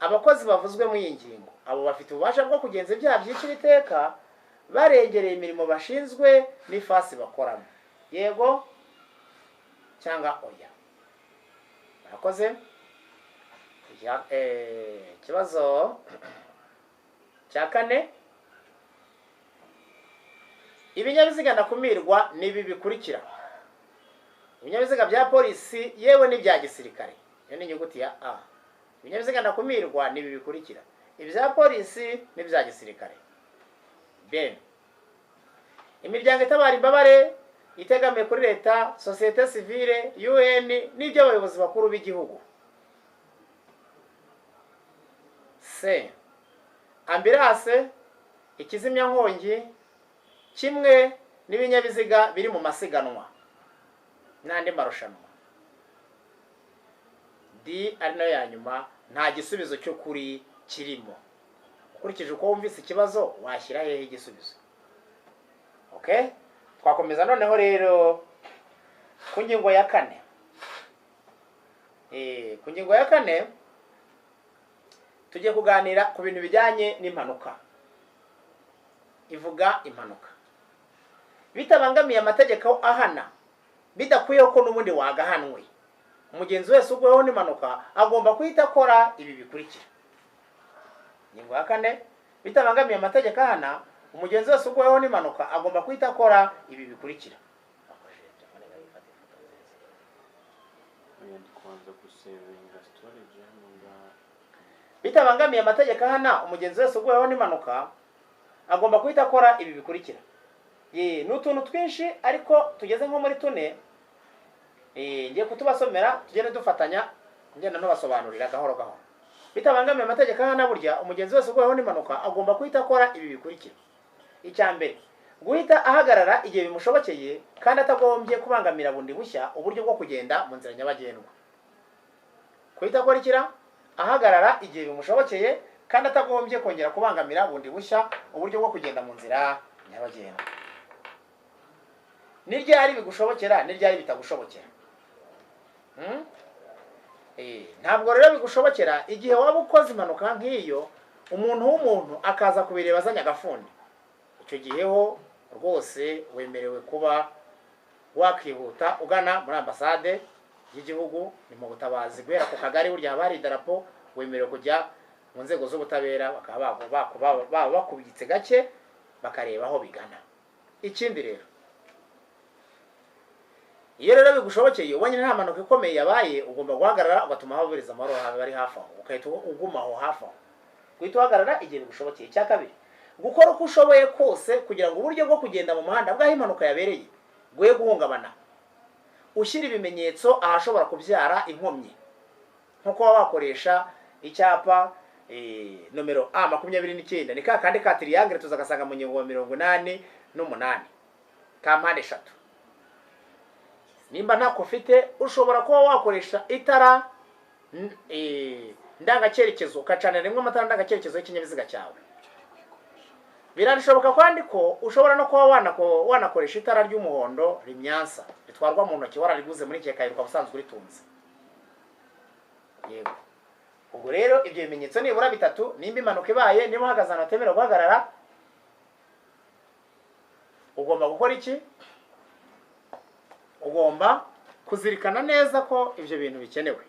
Abakozi bavuzwe mu iyi ngingo abo bafite ububasha bwo kugenza ibyaha byicira iteka barengereye imirimo bashinzwe n'ifasi bakoramo. Yego cyangwa oya. Murakoze. Ikibazo cya kane, ibinyabiziga ndakumirwa n'ibi bikurikira: ibinyabiziga bya polisi yewe n'ibya gisirikare. Iyo ni inyuguti ya A. Ibinyabiziga ndakumirwa n'ibi bikurikira: ibya polisi n'ibya gisirikare. B, imiryango itabara imbabare itegamiye kuri leta, sosiyete sivile, UN n'iby'abayobozi bakuru b'igihugu. C, ambulance, ikizimyankongi kimwe n'ibinyabiziga biri mu masiganwa n'andi marushanwa. D ari nayo ya nyuma, nta gisubizo cyo kuri kirimo. Ukurikije uko wumvise ikibazo washyira hehe igisubizo? Okay, twakomeza noneho rero ku ngingo ya kane. Ku ngingo ya kane tugiye kuganira ku bintu bijyanye n'impanuka. Ivuga impanuka bitabangamiye amategeko ahana, bidakwiye ko n'ubundi wagahanwe. Umugenzi wese ugweho n'impanuka agomba guhita akora ibi bikurikira. Ingingo ya kane, bitabangamiye amategeko ahana, umugenzi wese ugweho n'impanuka agomba guhita akora ibi bikurikira. Bitabangamiye amategeko ahana, umugenzi wese ugweho n'impanuka agomba guhita akora ibi bikurikira. Ni utuntu twinshi ariko tugeze nko muri tune. Ngiye kutubasomera tugende dufatanya, ngenda ntubasobanurira gahoro gahoro. Bitabangamiye amategeko ahana, burya umugenzi wese ugweho n'impanuka agomba guhita akora ibi bikurikira. Icya mbere, guhita ahagarara igihe bimushobokeye kandi atagombye kubangamira bundi bushya uburyo bwo kugenda mu nzira nyabagendwa. Guhita akora ikira, ahagarara igihe bimushobokeye kandi atagombye kongera kubangamira bundi bushya uburyo bwo kugenda mu nzira nyabagendwa. Ni ryari bigushobokera, ni ryari bitagushobokera? Ntabwo rero bigushobokera igihe waba ukoze impanuka nk'iyo, umuntu w'umuntu akaza kubireba azanye agafundi. Icyo gihe ho rwose wemerewe kuba wakihuta ugana muri ambasade y'igihugu, ni mu butabazi guhera ku kagari, burya haba hari idarapo, wemerewe kujya mu nzego z'ubutabera bakaba bakubitse gake bakareba aho bigana. Ikindi rero, iyo rero bigushobokeye ubonye nta mpanuka ikomeye yabaye, ugomba guhagarara ugatuma ababuriza amahoro bari hafi aho, ugahita uguma aho hafi aho. Guhita uhagarara igihe bigushobokeye. Icya kabiri, gukora uko ushoboye kose kugira ngo uburyo bwo kugenda mu muhanda bw'aho impanuka yabereye bwoye guhungabana, ushyira ibimenyetso ahashobora kubyara inkomyi, nko kuba wakoresha icyapa nomero A 29, ni ka kandi ka triangle tuzagasanga mu ngingo ya 88 ka mpande eshatu. Nimba ntako ufite, ushobora kuba wakoresha itara ndangacyerekezo, ukacanira rimwe amatara ndangacyerekezo y'ikinyabiziga cyawe. Birashoboka kandi ko ushobora no kuba wanakoresha itara ry'umuhondo rimyansa ritwarwa mu ntoki, warariguze muri kekayiro ukaba usanzwe uritunze. Yego, ubwo rero ibyo bimenyetso nibura bitatu, nimba impanuka ibaye, niba uhagaze ahantu hatemerewe guhagarara, ugomba gukora iki? Ugomba kuzirikana neza ko ibyo bintu bikenewe.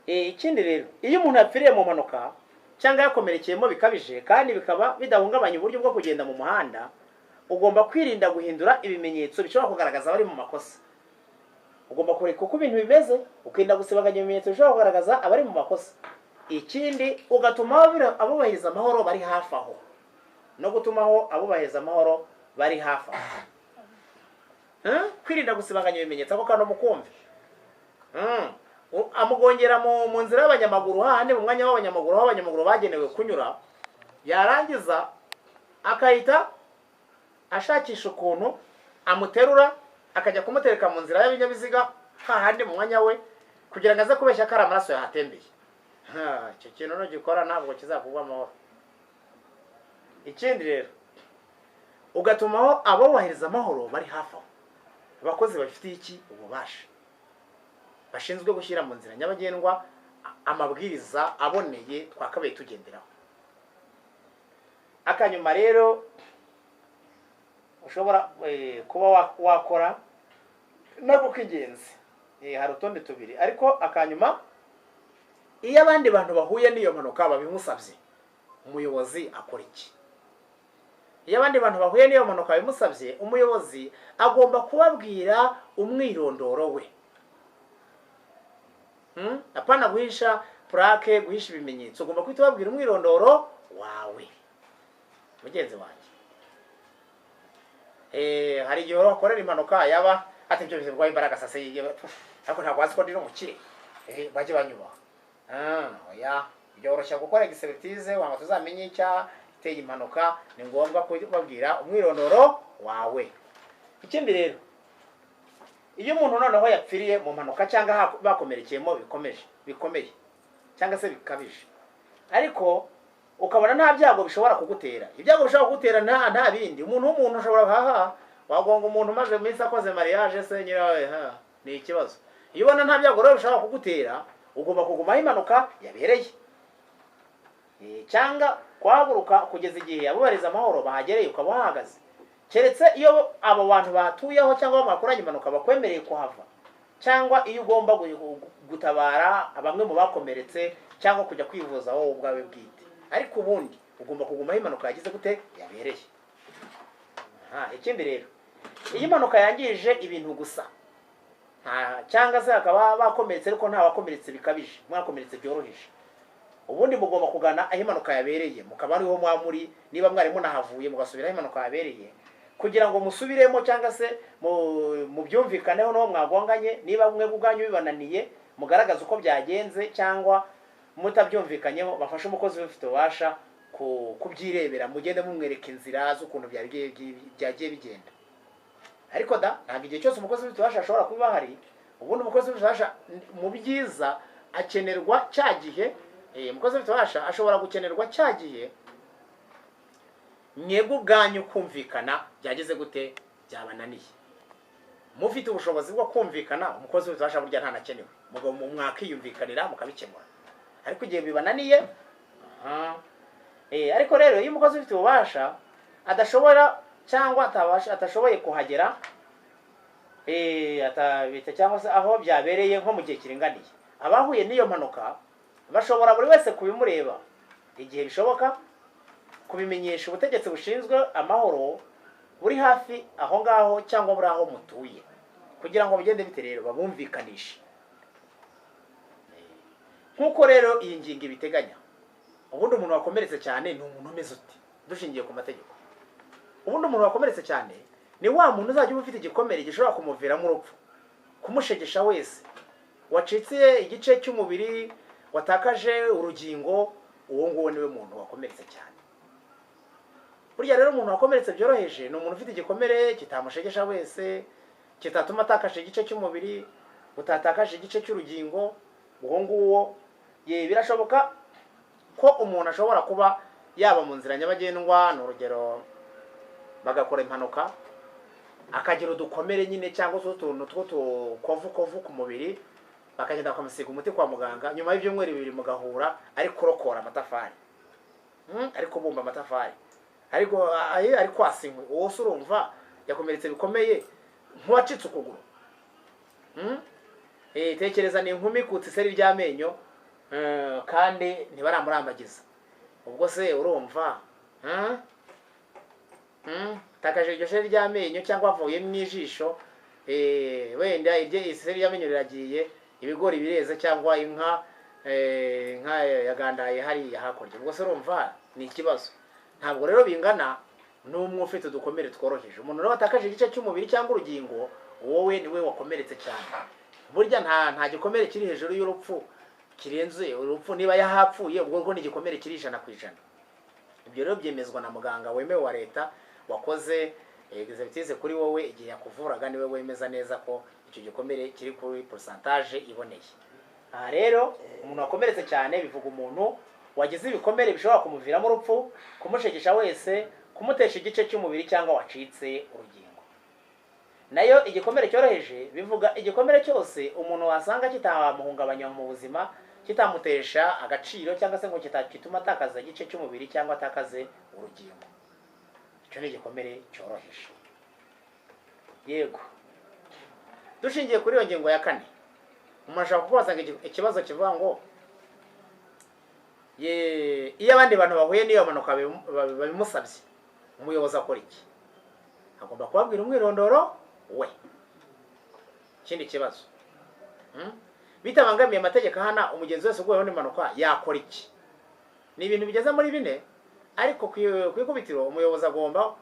Ikindi rero, iyo umuntu yapfiriye mu mpanuka cyangwa yakomerekeyemo bikabije kandi bikaba bidahungabanya uburyo bwo kugenda mu muhanda, ugomba kwirinda guhindura ibimenyetso bishobora kugaragaza abari mu makosa. Ugomba kureka uko ibintu bimeze, ukirinda gusibanganya ibimenyetso bishobora kugaragaza abari mu makosa. Ikindi, ugatuma abubahiriza amahoro bari hafi aho, no gutumaho abubahiriza amahoro bari hafi aho. Kwirinda gusibanganya ibimenyetso, ako kantu mukumve. Amugongera mu nzira y'abanyamaguru, hahandi mu mwanya w'abanyamaguru, aho abanyamaguru bagenewe kunyura. Yarangiza akahita ashakisha ukuntu amuterura, akajya kumutereka mu nzira y'ibinyabiziga, hahandi mu mwanya we, kugira ngo aze kubeshya ko ari amaraso yahatembeye. Icyo kintu nugikora ntabwo kizakugwa amahoro. Ikindi rero, ugatumaho abubahiriza amahoro bari hafi aho, abakozi bafitiye iki ububasha, bashinzwe gushyira mu nzira nyabagendwa amabwiriza aboneye twakabaye tugenderaho. Akanyuma rero ushobora kuba wakora nako k'ingenzi, hari utundi tubiri, ariko akanyuma, iyo abandi bantu bahuye n'iyo mpanuka babimusabye, umuyobozi akora iki? Iyo abandi bantu bahuye n'iyo mpanuka babimusabye, umuyobozi agomba kubabwira umwirondoro we. Apana guhisha plaque, guhisha ibimenyetso, ugomba guhita ubabwira umwirondoro wawe. Mugenzi wanjye, hari igihe wakorera impanuka, yaba ati ibyo bizirwaye imbaraga sase, ariko ntabwo wazi ko ndi n'umukire, bajye banyubaha. Oya, byoroshya gukora expertise wanga tuzamenye icyateye impanuka. Ni ngombwa kubabwira umwirondoro wawe. Ikindi rero, iyo umuntu noneho yapfiriye mu mpanuka cyangwa bakomerekeyemo bikomeje, bikomeye cyangwa se bikabije, ariko ukabona nta byago bishobora kugutera, ibyago bishobora kugutera nta bindi, umuntu w'umuntu ushobora haha wagonga umuntu umaze iminsi akoze mariage se nyirawe, ha ni ikibazo. Iyo ubona nta byago rero bishobora kugutera, ugomba kuguma aho impanuka yabereye, cyangwa kuhaguruka kugeza igihe abubariza amahoro bahagereye, ukaba uhahagaze, keretse iyo abo bantu batuyeho cyangwa mwakoranye impanuka bakwemereye kuhava, cyangwa iyo ugomba gutabara bamwe mu bakomeretse cyangwa kujya kwivuza wowe ubwawe bwite. Ariko ubundi ugomba kuguma aho impanuka yagize gute, yabereye. Ikindi rero, iyo impanuka yangije ibintu gusa, cyangwa se hakaba bakomeretse ariko nta wakomeretse bikabije, mwakomeretse byoroheje, ubundi mugomba kugana aho impanuka yabereye, mukaba ariho muba muri, niba mwari munahavuye mugasubira aho impanuka yabereye, kugira ngo musubiremo cyangwa se mubyumvikaneho n'uwo mwagonganye. Niba mwe ubwanyu bibananiye, mugaragaze uko byagenze, cyangwa mutabyumvikanyeho bafashe umukozi ubifite ububasha kubyirebera, mugende mumwereka inzira z'ukuntu byagiye bigenda. Ariko da ntabwo igihe cyose umukozi ubifite ububasha ashobora kuba ahari. Ubundi umukozi ubifite ububasha mu byiza akenerwa cya gihe, umukozi ubifite ububasha ashobora gukenerwa cya gihe mwebwe ubwanyu kumvikana byageze gute, byabananiye. Mufite ubushobozi bwo kumvikana, umukozi ubifite ububasha burya ntanakenewe, mwakiyumvikanira mukabikemura. Ariko igihe bibananiye, ariko rero iyo umukozi ufite ububasha adashobora cyangwa atashoboye kuhagera, atabita cyangwa se aho byabereye nko mu gihe kiringaniye, abahuye n'iyo mpanuka bashobora buri wese kubimureba igihe bishoboka kubimenyesha ubutegetsi bushinzwe amahoro buri hafi aho ngaho cyangwa buri aho mutuye, kugira ngo bigende bite rero babumvikanishe. Nk'uko rero iyi ngingo ibiteganya, ubundi umuntu wakomeretse cyane ni umuntu umeze ute? Dushingiye ku mategeko, ubundi umuntu wakomeretse cyane ni wa muntu uzajya uba ufite igikomere gishobora kumuviramo urupfu, kumushegesha wese, wacitse igice cy'umubiri, watakaje urugingo, uwo nguwo niwe muntu wakomeretse cyane. Burya rero umuntu wakomeretse byoroheje ni umuntu ufite igikomere kitamushegesha wese, kitatuma atakaje igice cy'umubiri, utatakaje igice cy'urugingo, uwo nguwo. Birashoboka ko umuntu ashobora kuba yaba mu nzira nyabagendwa, ni urugero bagakora impanuka akagira udukomere nyine cyangwa se utuntu tw'utukovukovu ku mubiri, bakagenda bakamusiga umuti kwa muganga, nyuma y'ibyumweru 2 mugahura ari kurokora amatafari, ari kubumba amatafari, ariko ari kwasa inkwi. Uwo se urumva yakomeretse bikomeye nk'uwacitse ukuguru. Tekereza ni inkumi ikutse iseri ry'amenyo, kandi ntibaramurambagiza, ubwo se urumva takaje iryo seri ry'amenyo cyangwa avuye mu ijisho, wenda iryo iseri ry'amenyo riragiye, ibigori bireze cyangwa inka yagandaye hariya hakurya, ubwo se urumva ni ikibazo. Ntabwo rero bingana n'umwe ufite udukomere tworoheje. Umuntu rero watakaje igice cy'umubiri cyangwa urugingo, wowe niwe wakomeretse cyane. Burya nta gikomere kiri hejuru y'urupfu kirenze urupfu. Niba yahapfuye, ubwo rwo ni igikomere kiri 100%. Ibyo rero byemezwa na muganga wemewe wa leta wakoze expertise kuri wowe igihe yakuvuraga, niwe wemeza neza ko icyo gikomere kiri kuri pourcentage iboneye. Aha rero umuntu wakomeretse cyane bivuga umuntu wagize ibikomere bishobora kumuviramo urupfu, kumushegesha wese, kumutesha igice cy'umubiri cyangwa wacitse urugingo. Nayo igikomere cyoroheje bivuga igikomere cyose umuntu wasanga kitamuhungabanya mu buzima, kitamutesha agaciro, cyangwa se ngo kituma atakaza igice cy'umubiri cyangwa atakaze urugingo. Icyo ni igikomere cyoroheje. Yego, dushingiye kuri iyo ngingo ya 4, umuntu ashobora kukubaza ngo ikibazo kivuga ngo iyo abandi bantu bahuye n'iyo mpanuka babimusabye, umuyobozi akora iki? Agomba kubabwira umwirondoro we. Ikindi kibazo, bitabangamiye amategeko ahana, umugenzi wese uguyeho n'impanuka yakora iki? Ni ibintu bigeze muri 4, ariko ku ikubitiro umuyobozi agomba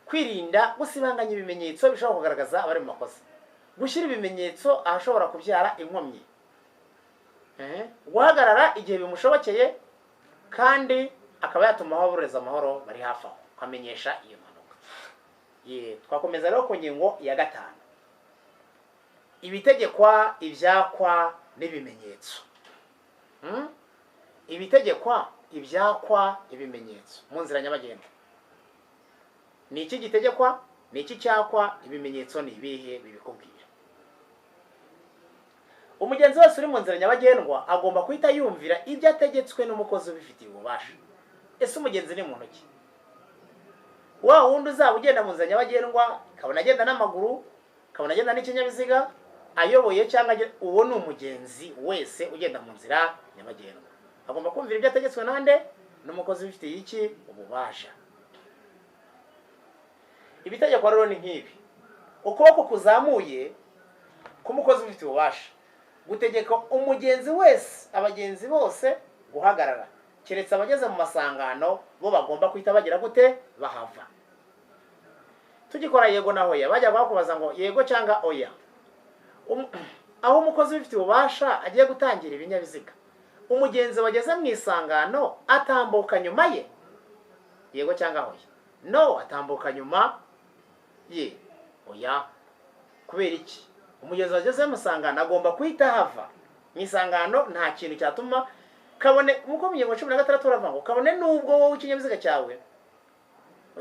kwirinda gusibanganya ibimenyetso bishobora kugaragaza abari mu makosa, gushyira ibimenyetso ahashobora kubyara inkomyi, guhagarara igihe bimushobokeye, kandi akaba yatuma ababureza amahoro bari hafi aho akamenyesha iyo mpanuka. Twakomeza rero ku ngingo ya 5, ibitegekwa, ibyakwa n'ibimenyetso. Ibitegekwa, ibyakwa, ibimenyetso mu nzira nyabagendwa. Ni iki gitegekwa? Ni iki cyakwa? Ibimenyetso ni ibihe bibikubwira? Umugenzi wese uri mu nzira nyabagendwa agomba guhita yumvira ibyo ategetswe n'umukozi ubifitiye ububasha. Ese umugenzi ni muntu ki? Wa wundi uzaba ugenda mu nzira nyabagendwa, kabona agenda n'amaguru, kabona agenda n'ikinyabiziga, ayoboye cyangwa uwo ni umugenzi wese ugenda mu nzira nyabagendwa. Agomba kumvira ibyo ategetswe nande? N'umukozi ubifitiye iki? Ububasha. Ibitegekwa rero ni nk'ibi: ukuboko kuzamuye k'umukozi ubifitiye ububasha gutegeka umugenzi wese, abagenzi bose guhagarara, keretse abageze mu masangano bo bagomba guhita bagira gute? Bahava. Tugikora yego na hoya, bajya bakubaza ngo yego cyangwa oya. Aho umukozi ubifitiye ububasha agiye gutangira ibinyabiziga, umugenzi wageze mu isangano atambuka nyuma ye? Yego cyangwa oya? No, atambuka nyuma ye. Oya. Kubera iki? Umugenzi wageze mu isangano agomba guhita hava mu isangano, nta kintu cyatuma kabone. Nkuko mu ngingo 16 uravuga ngo kabone nubwo wowe ikinyabiziga cyawe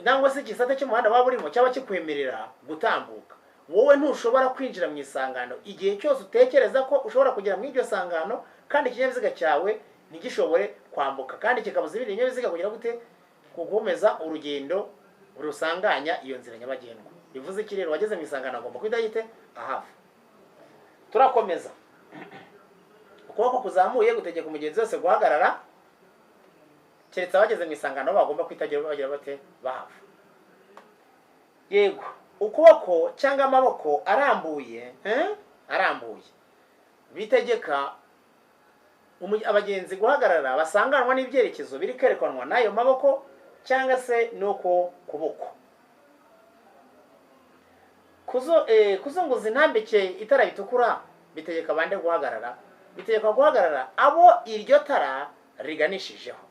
cyangwa se igisate cy'umuhanda waba urimo cyaba kikwemerera gutambuka, wowe ntushobora kwinjira mu isangano igihe cyose utekereza ko ushobora kugera muri iryo sangano kandi ikinyabiziga cyawe ntigishobore kwambuka, kandi kikabuza ibindi binyabiziga kugira gute? Gukomeza urugendo rusanganya iyo nzira nyabagendwa. Bivuze iki rero? Wageze mu isangano agomba guhita yite ahava. Turakomeza. Ukuboko kuzamuye gutegeka umugenzi wese guhagarara, keretse abageze mu isangano bagomba kwitagira bagira bate? Bahava. Yego, ukuboko cyangwa amaboko arambuye, arambuye bitegeka abagenzi guhagarara basanganwa n'ibyerekezo biri kwerekanwa n'ayo maboko cyangwa se n'uko kuboko. Kuzunguza intambike itara ritukura bitegeka abandi guhagarara, bitegeka guhagarara abo iryo tara riganishijeho.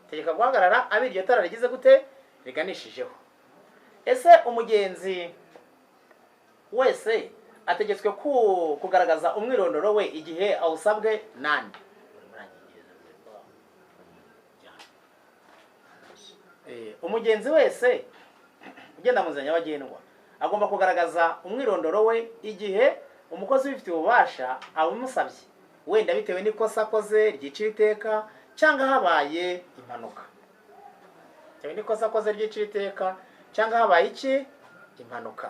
Tegeka guhagarara abo iryo tara rigize gute? Riganishijeho. Ese umugenzi wese ategetswe kugaragaza umwirondoro we igihe awusabwe nande? Umugenzi wese ugenda mu nzira nyabagendwa agomba kugaragaza umwirondoro we igihe umukozi ubifitiye ububasha abimusabye, wenda bitewe n'ikosa akoze ryicira iteka cyangwa habaye impanuka. Bitewe n'ikosa akoze ryicira iteka cyangwa habaye iki? Impanuka.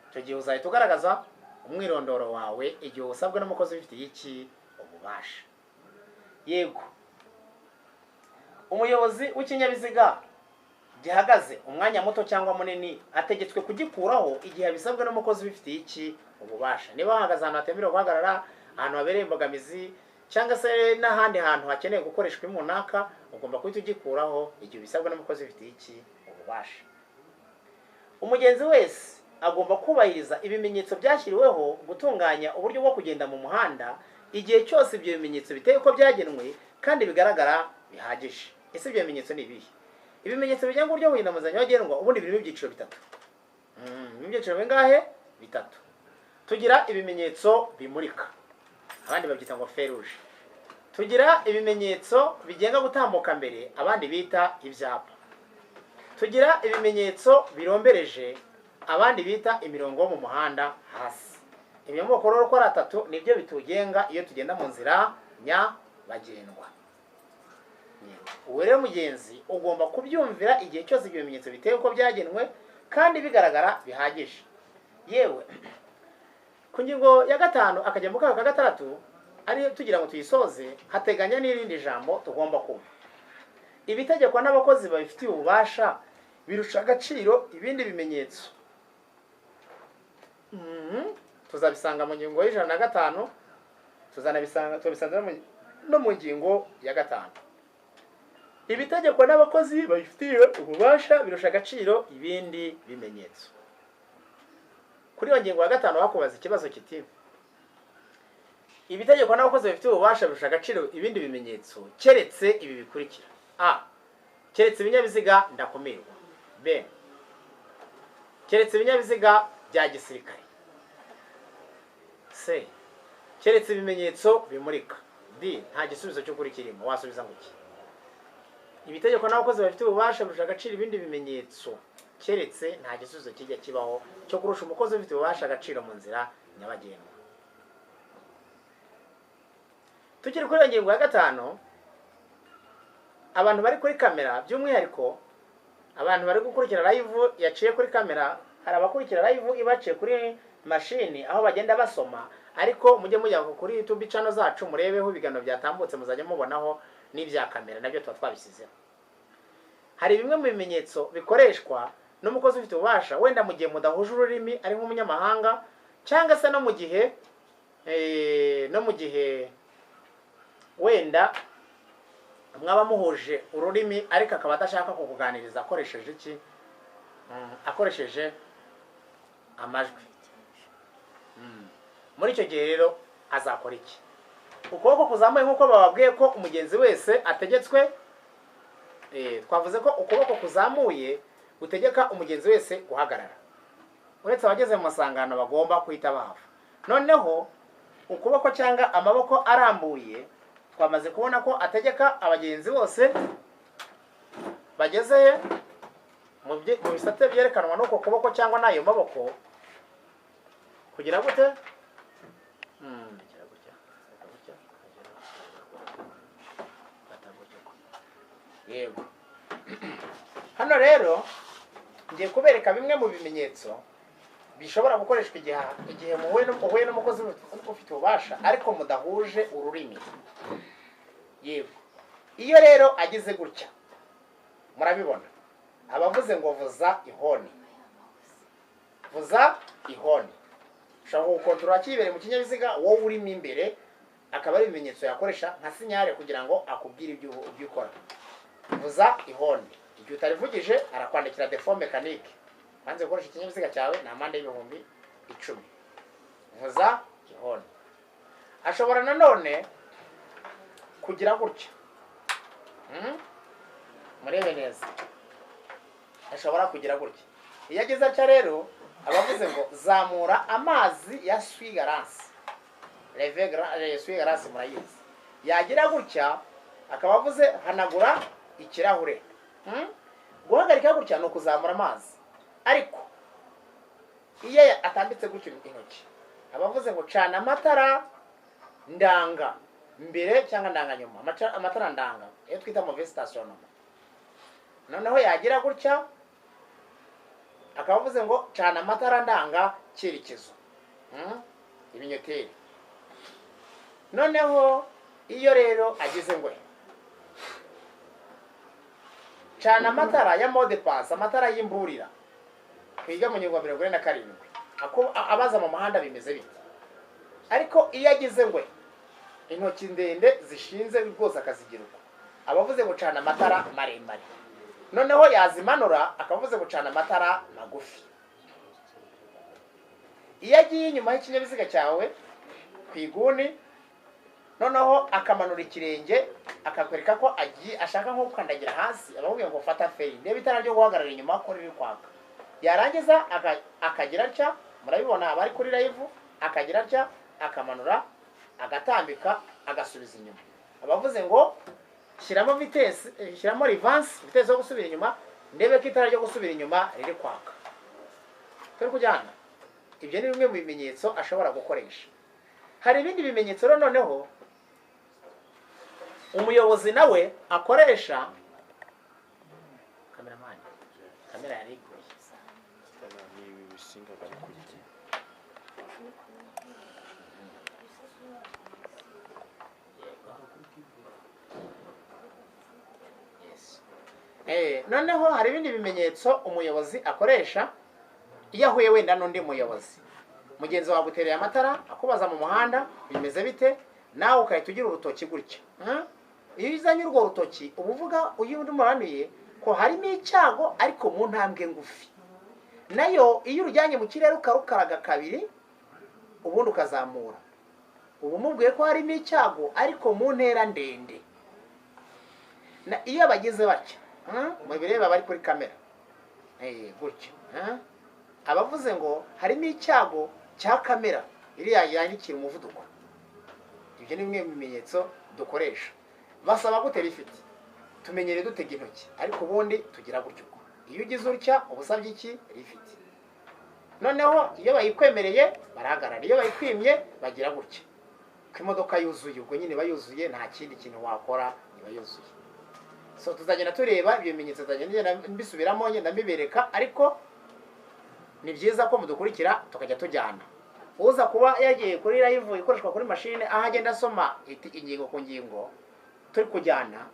Icyo gihe uzahita ugaragaza umwirondoro wawe igihe usabwe n'umukozi ubifitiye iki? Ububasha. Yego, umuyobozi w'ikinyabiziga gihagaze umwanya muto cyangwa munini ategetswe kugikuraho igihe abisabwe n'umukozi ubifitiye iki? Ububasha. Niba wahagaze ahantu hatemerewe guhagarara, ahantu habereye imbogamizi, cyangwa se n'ahandi hantu hakeneye gukoreshwa imunaka, ugomba guhita ugikuraho igihe ubisabwe n'umukozi ubifitiye iki? Ububasha. Umugenzi wese Agomba kubahiriza ibimenyetso byashyiriweho gutunganya uburyo bwo kugenda mu muhanda igihe cyose ibyo bimenyetso biteye uko byagenwe kandi bigaragara bihagije. Ese ibyo bimenyetso ni ibihe? Ibimenyetso bigenga uburyo bwo kugenda mu nzira nyabagendwa ubundi birimo ibyiciro bitatu. Ibyiciro bingahe? Bitatu. Tugira ibimenyetso bimurika, abandi babyita ngo feu rouge. Tugira ibimenyetso bigenga gutambuka mbere, abandi bita ibyapa. Tugira ibimenyetso birombereje, abandi bita imirongo yo mu muhanda hasi. Ibyo moko rero uko ari atatu nibyo bitugenga iyo tugenda mu nzira nyabagendwa. Ubu rero mugenzi ugomba kubyumvira igihe cyose ibyo bimenyetso biteye uko byagenwe kandi bigaragara bihagije. Yewe, ku ngingo ya 5 akajya mu kaga ka 6 ari tugira ngo tuyisoze, hateganya n'irindi jambo tugomba kumva. Ibitegekwa n'abakozi babifitiye ububasha birusha agaciro ibindi bimenyetso. Tuzabisanga mu ngingo y'105, tuzanabisanga tubisanga no mu ngingo ya 5. Ibitegekwa n'abakozi babifitiye ububasha birusha agaciro ibindi bimenyetso. Kuri iyo ngingo ya 5 bakubaza ikibazo kiti: ibitegekwa n'abakozi babifitiye ububasha birusha agaciro ibindi bimenyetso keretse ibi bikurikira: A. Keretse ibinyabiziga ndakumirwa. B. Keretse ibinyabiziga bya gisirikare. C. Keretse ibimenyetso bimurika. D. Nta gisubizo cy'ukuri kirimo. Wasubiza ngo iki? Ibitegekwa n'abakozi bafite ububasha birusha agaciro ibindi bimenyetso keretse, nta gisubizo kijya kibaho cyo kurusha umukozi ufite ububasha agaciro mu nzira nyabagendwa. Tukiri kuri iyo ngingo ya 5, abantu bari kuri kamera, by'umwihariko abantu bari gukurikira live yaciye kuri kamera, hari abakurikira live ibaciye kuri mashini aho bagenda basoma, ariko mujye mujya kuri YouTube channel zacu murebeho ibiganiro byatambutse, muzajya mubonaho n'ibya kamera nabyo tuba twabisizeho. Hari bimwe mu bimenyetso bikoreshwa n'umukozi ufite ububasha, wenda mu gihe mudahuje ururimi ari nk'umunyamahanga, cyangwa se no mu gihe wenda mwaba muhuje ururimi ariko akaba adashaka kukuganiriza akoresheje iki? Akoresheje amajwi. Muri icyo gihe rero azakora iki? Ukuboko kuzamuye nk'uko bababwiye ko umugenzi wese ategetswe, twavuze ko ukuboko kuzamuye gutegeka umugenzi wese guhagarara, uretse abageze mu masangano bagomba kuhita bahava. Noneho ukuboko cyangwa amaboko arambuye twamaze kubona ko ategeka abagenzi bose bageze mu bisate byerekanwa n'uko kuboko cyangwa n'ayo maboko kugira gute? Yego. Hano rero ngiye kubereka bimwe mu bimenyetso bishobora gukoreshwa igihe muhuye n'umukozi ufite ububasha ariko mudahuje ururimi. Yego. Iyo rero agize gutya murabibona, abavuze ngo vuza ihoni, vuza ihoni. Ushobora gukontorora kibere mu kinyabiziga wowe urimo imbere, akaba ari ibimenyetso yakoresha nka sinyare kugira ngo akubwire ibyo ukora. Vuza ihoni, igihe utarivugije arakwandikira defo mekanike, banze gukoresha ikinyabiziga cyawe ni amande y'10,000. Vuza ihoni. Ashobora nanone kugira gutya, murebe neza, ashobora kugira gutya. Iyo ageze atya rero abavuze ngo zamura amazi ya swigarasi, swigarasi murayizi. Yagira gutya akaba avuze hanagura ikirahure. Guhagarika gutya ni ukuzamura amazi, ariko iyo atambitse gutya intoki abavuze ngo cana amatara ndanga mbere cyangwa ndanga nyuma, amatara ndanga iyo twita mauvaise stationnement. Noneho yagira gutya akaba avuze ngo cana amatara ndanga cyerekezo, ibinyoteri. Noneho iyo rero agize ngo cana amatara ya mode pass, amatara y'imburira, twiga mu ngingo 47, ako abaza mu muhanda bimeze bite. Ariko iyo agize ngo intoki ndende zishinze rwose akazigira uko, abavuze ngo cana amatara maremare. Noneho yazimanura akavuze ngo cana amatara magufi. Iyo agiye inyuma y'ikinyabiziga cyawe ku iguni, noneho akamanura ikirenge akakwereka ko agiye ashaka nko gukandagira hasi, aba akubwiye ngo fata feri, ndebe itara ryo guhagarara inyuma ko riri kwaka. Yarangiza akagira atya, murabibona abari kuri live, akagira atya akamanura agatambika agasubiza inyuma, abavuze ngo shyiramo vitesse, shyiramo reverse, vitesse yo gusubira inyuma, ndebe ko itara ryo gusubira inyuma riri kwaka. Turi kujyana? Ibyo ni bimwe mu bimenyetso ashobora gukoresha. Hari ibindi bimenyetso rero noneho umuyobozi nawe akoresha. Kameramani, kamera yari iguye. Ni ibi bisinga bari kurya. Yego. Yes. Noneho hari ibindi bimenyetso umuyobozi akoresha iyo ahuye wenda n'undi muyobozi mugenzi wawe, agutereye amatara akubaza mu muhanda bimeze bite, nawe ugahita ugira urutoki gutya. Iyo uzanye urwo rutoki uba uvuga uyu undi muranuye ko harimo icyago ariko mu ntambwe ngufi. Nayo iyo urujyanye mu kirere ukarukaraga kabiri ubundi ukazamura, uba umubwiye ko harimo icyago ariko mu ntera ndende. Na iyo bagize batya, mubireba bari kuri kamera, gutya, abavuze ngo harimo icyago cya kamera iriya yandikira umuvuduko. Ibyo ni bimwe mu bimenyetso dukoresha. Basaba gute rifite? Tumenyere dutega intoki, ariko ubundi tugira gutyo. Iyo ugize utya uba usabye iki? Rifite. Noneho iyo bayikwemereye barahagarara, iyo bayikwimye bagira gutya ko imodoka yuzuye, ubwo nyine iba yuzuye, nta kindi kintu wakora, iba yuzuye. So tuzagenda tureba ibyo bimenyetso, tuzagenda mbisubiramo, ngenda mbibereka, ariko ni byiza ko mudukurikira tukajya tujyana. Uza kuba yagiye kuri live ikoreshwa kuri mashine, aho agenda asoma ingingo ku ngingo turi kujyana,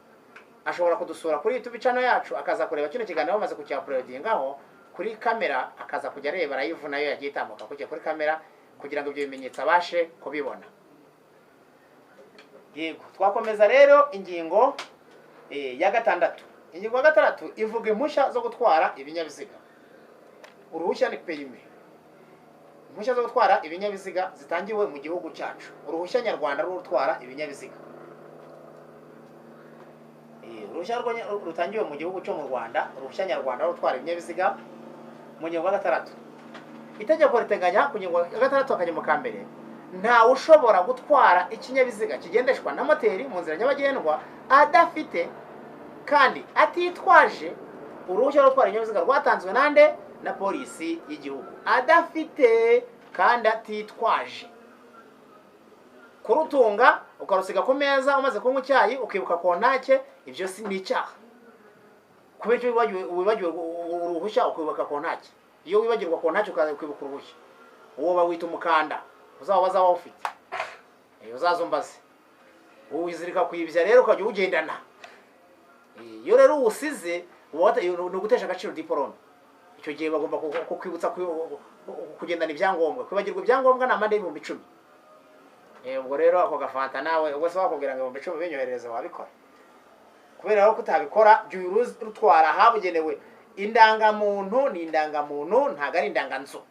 ashobora kudusura kuri YouTube channel yacu, akaza kureba kino kiganiro bamaze kucyauploadingaho kuri kamera, akaza kujya areba live nayo yagiye itambuka kujya kuri kamera kugira ngo ibyo bimenyetso abashe kubibona. Yego, twakomeza rero ingingo ya gatandatu. Ingingo ya gatandatu ivuga impushya zo gutwara ibinyabiziga. Uruhushya ni permis. Impushya zo gutwara ibinyabiziga zitangiwe mu gihugu cyacu. Uruhushya nyarwanda rwo gutwara ibinyabiziga. Uruhushya rutangiwe mu gihugu cyo mu Rwanda, uruhushya nyarwanda rwo gutwara ibinyabiziga mu ngingo ya gatandatu. Itegeko riteganya ku ngingo ya gatandatu akajya ka mbere, ntawe ushobora gutwara ikinyabiziga kigendeshwa na moteri mu nzira nyabagendwa adafite kandi atitwaje uruhushya rwo gutwara ibinyabiziga rwatanzwe nande? Na polisi y'igihugu. Adafite kandi atitwaje. Kurutunga ukarusiga ku meza umaze kunywa icyayi ukibuka kontake, ibyo si ni icyaha. Kubera icyo wibagiwe uruhushya ukibuka kontake. Iyo wibagirwa kontake ukibuka uruhushya, uwo bawita umukanda, uzabaza wawufite, uzaza umbaze. Uwizirika kwibya rero ukajya uwugendana. Iyo rero uwusize ni ugutesha agaciro diporome. Icyo gihe bagomba kukwibutsa kugendana ibyangombwa. Kwibagirwa ibyangombwa ni amande y'ibihumbi 10. Ubwo rero ako gafanta nawe ubwo se wakubwira ngo 10,000 binyoherereze wabikora? Kubera ko utabikora, jya urutwara ahabugenewe. Indangamuntu ni indangamuntu, ntabwo ari indanganzu.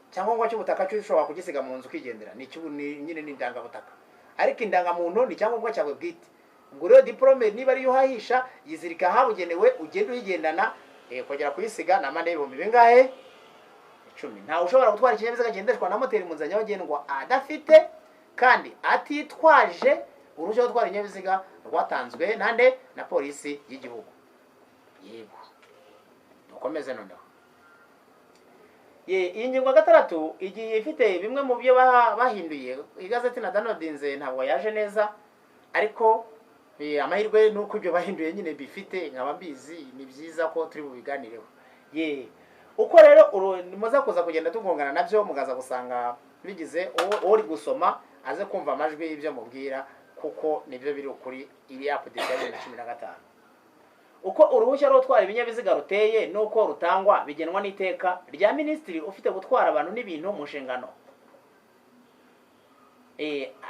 Icyangombwa cy'ubutaka cyo ushobora kugisiga mu nzu ukigendera, ni nyine ni indangabutaka. Ariko indangamuntu ni icyangombwa cyawe bwite. Ubwo rero diporome niba ariyo uhahisha, yizirika ahabugenewe, ugende uyigendana. Kongera kuyisiga ni amande y'ibihumbi bingahe? 10. Ntawe ushobora gutwara ikinyabiziga kigendeshwa na moteri mu nzira nyabagendwa adafite kandi atitwaje uruhushya rwo gutwara ibinyabiziga rwatanzwe nande? Na polisi y'igihugu. Yego, dukomeze noneho. Iyi ngingo ya gatandatu igiye ifite bimwe mu byo bahinduye. Igazeti na downloadinze ntabwo yaje neza, ariko amahirwe ni uko ibyo bahinduye nyine bifite nkaba mbizi, ni byiza ko turi bubiganireho. Uko rero muza kuza kugenda tugongana nabyo, mugaza gusanga bigize uri gusoma aze kumva amajwi y'ibyo mubwira, kuko nibyo biri ukuri iri update ya 2015. Uko uruhushya rwo gutwara ibinyabiziga ruteye n'uko rutangwa bigenwa n'iteka rya minisitiri ufite gutwara abantu n'ibintu mu nshingano.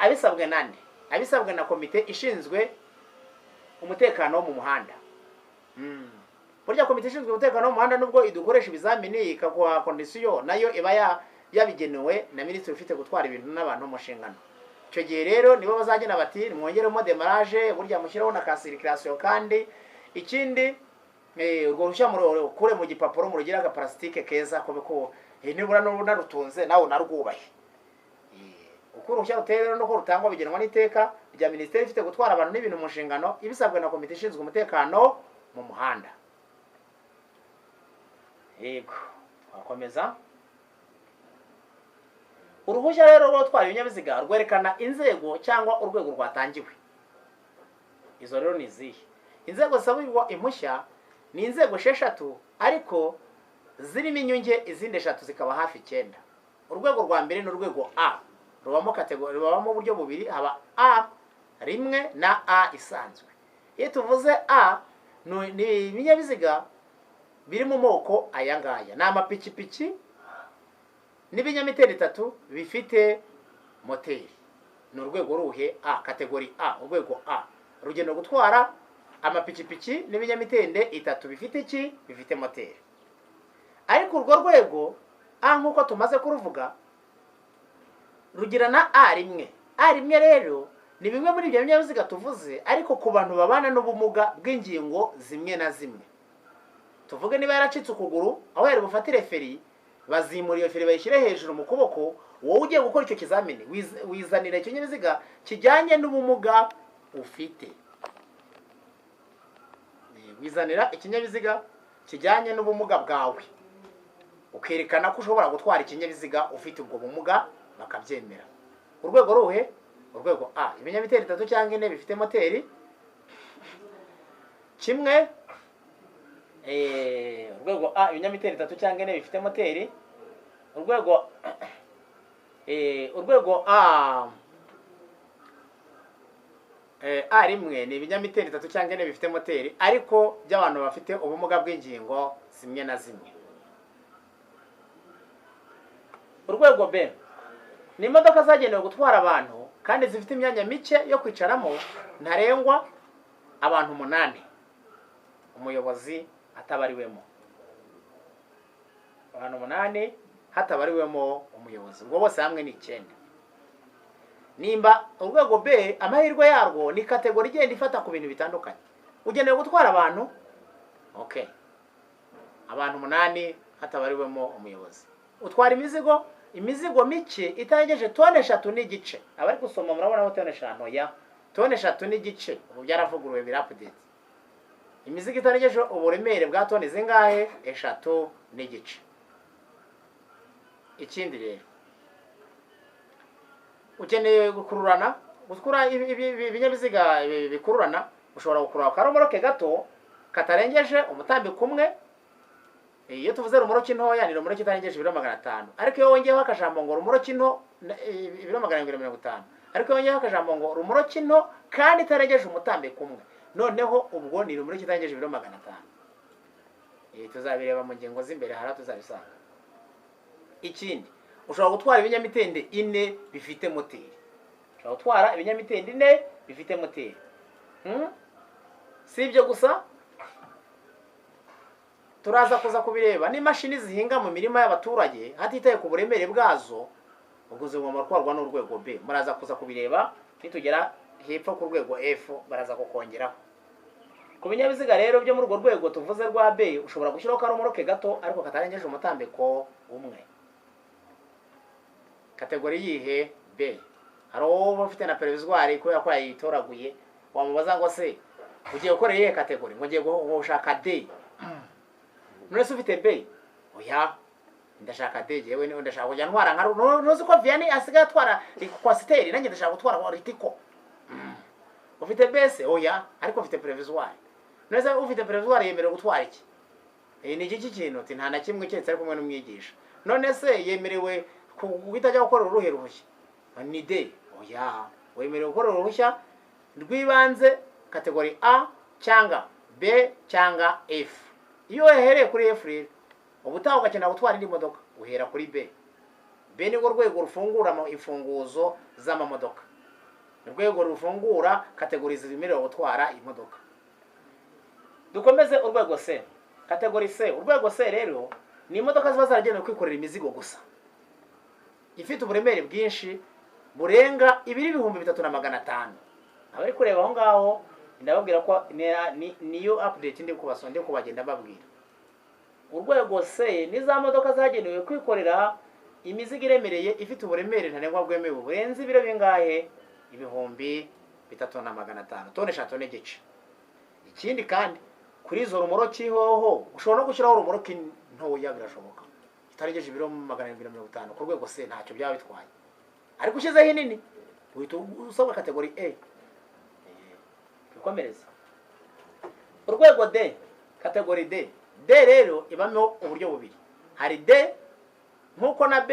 Abisabwe nande? Abisabwe na komite ishinzwe umutekano wo mu muhanda. Burya komite ishinzwe umutekano wo mu muhanda nubwo idukoresha ibizamini ikaguha condition, nayo iba ya Yabigenewe na minisitiri ufite gutwara ibintu n'abantu mu nshingano. Icyo gihe rero nibo bazagena bati: "Mwongeremo démarrage, burya mushyiraho na ka circulation." Kandi ikindi, urwo ruhushya murukure mu gipapuro, murugire agaparasitike keza, kube ko nibura narutunze nawe unarwubahe. Uko uruhushya ruteye rero nuko rutangwa bigenwa n'iteka rya minisiteri ifite gutwara abantu n'ibintu mu nshingano, ibisabwe na komite ishinzwe umutekano mu muhanda. Yego, twakomeza. Uruhushya rero rwo gutwara ibinyabiziga rwerekana inzego cyangwa urwego rwatangiwe. Izo rero ni izihe inzego zisabirwa impushya? Ni inzego 6, ariko zirimo inyunge izindi eshatu, zikaba hafi 9. Urwego rwa mbere ni urwego A. Rubamo catégorie, rubamo uburyo bubiri: haba A rimwe na A isanzwe. Iyo tuvuze A, ni ibinyabiziga biri mu moko aya ngaya: ni amapikipiki n'ibinyamitende itatu bifite moteri. Ni urwego ruhe? A, catégorie A. Urwego A rugenewe gutwara amapikipiki n'ibinyamitende itatu bifite iki? Bifite moteri. Ariko urwo rwego A, nk'uko tumaze kuruvuga, rugira na A rimwe. A rimwe rero ni bimwe muri ibyo binyabiziga tuvuze, ariko ku bantu babana n'ubumuga bw'ingingo zimwe na zimwe. Tuvuge niba yaracitse ukuguru, aho yari bufatire feri, bazimura iyo feri bayishyire hejuru mu kuboko. Wowe ugiye gukora icyo kizamini, wizanira ikinyabiziga kijyanye n'ubumuga ufite. Wizanira ikinyabiziga kijyanye n'ubumuga bwawe, ukerekana ko ushobora gutwara ikinyabiziga ufite ubwo bumuga, bakabyemera. Urwego ruhe? Urwego A, ibinyamiteri bitatu cyangwa ine bifite moteri kimwe. Urwego A, ibinyamiteri bitatu cyangwa ine bifite moteri. Urwego A, A rimwe ni ibinyamiteri bitatu cyangwa ine bifite moteri, ariko by'abantu bafite ubumuga bw'ingingo zimwe na zimwe. Urwego B ni imodoka zagenewe gutwara abantu kandi zifite imyanya mike yo kwicaramo, ntarengwa abantu umunani, umuyobozi atabariwemo. Abantu umunani hatabariwemo umuyobozi, ubwo bose hamwe ni 9. Nimba urwego B, amahirwe yarwo ni catégorie igenda ifata ku bintu bitandukanye. Ugenewe gutwara abantu, okay, abantu umunani hatabariwemo umuyobozi. Utwara imizigo, imizigo mike itarengeje tone 3.5. Abari gusoma murabonaho tone 5 ya tone 3.5. Ubu byaravuguruwe, biri update. Imizigo itarengeje uburemere bwa tone zingahe? 3.5. Ikindi rero, ukeneye gukururana, gukura ibinyabiziga bikururana. Ushobora gukurura akaromoroke gato katarengeje umutambiko umwe. Iyo tuvuze rumoroki ntoya, ni rumoroki itarengeje ibiro 500. Ariko iyo wongeyeho akajambo ngo rumoroki nto, ibiro 750. Ariko iyo wongeyeho akajambo ngo rumoroki nto kandi itarengeje umutambiko umwe, noneho ubwo ni rumoroki itarengeje ibiro 500. Tuzabireba mu ngingo z'imbere, hari aho tuzabisanga. Ikindi, ushobora gutwara ibinyamitende ine bifite moteri. Ushobora gutwara ibinyamitende ine bifite moteri. Si ibyo gusa, turaza kuza kubireba n'imashini zihinga mu mirima y'abaturage hatitaye ku buremere bwazo, ubwo zigomba gutwarwa n'urwego B. Muraza kuza kubireba nitugera hepfo ku rwego F, baraza kukongeraho. Ku binyabiziga rero byo muri urwo rwego tuvuze rwa B, ushobora gushyiraho karomoroke gato ariko katarengeje umutambiko umwe. Catégorie yihe? B. Hari uwo uba ufite na provisoire kubera ko yayitoraguye, wamubaza ngo: "Se ugiye gukora iyihe catégorie?" Ngo: "Ngiye gushaka D." "None se ufite B?" "Oya, ndashaka D. Jewe ndashaka kujya ntwara nka ntuzi ko Vianney asigaye atwara coaster? Nanjye ndashaka gutwara Ritco." "Ufite B se?" "Oya, ariko mfite provisoire." "None se ufite provisoire yemerewe gutwara iki?" Ni iki kintu? Uti: "Nta na kimwe, keretse ari kumwe n'umwigisha." "None se yemerewe guhita ajya gukora uruhe ruhushya? Ni D?" "Oya, wemerewe gukora uruhushya rw'ibanze catégorie A cyangwa B cyangwa F." Iyo wahereye kuri F rero, ubutaha ugakenera gutwara indi modoka, uhera kuri B. B nirwo rwego rufungura imfunguzo z'amamodoka, ni urwego rufungura catégorie zemerewe gutwara imodoka. Dukomeze. Urwego C, catégorie C. Urwego C rero ni imodoka ziba zaragenewe kwikorera imizigo gusa. Ifite uburemere bwinshi burenga ibiro 3500. Abari kureba aho ngaho, ndababwira ko niyo update ndi kubasonde, ndi kubagenda mbabwira. Urwego C ni za modoka zagenewe kwikorera imizigo iremereye, ifite uburemere ntarengwa bwemewe burenze ibiro bingahe? 3500, tone 3 n'igice. Ikindi kandi, kuri izo rumoroki hoho ushobora no gushyiraho rumoroki ntoya, birashoboka, itarengeje ibiro 750. Ku rwego C ntacyo byaba bitwaye, ariko ushyizeho inini uhita usabwa category A. Twikomereza urwego D, category D. D rero ibamo uburyo bubiri. Hari D nk'uko na B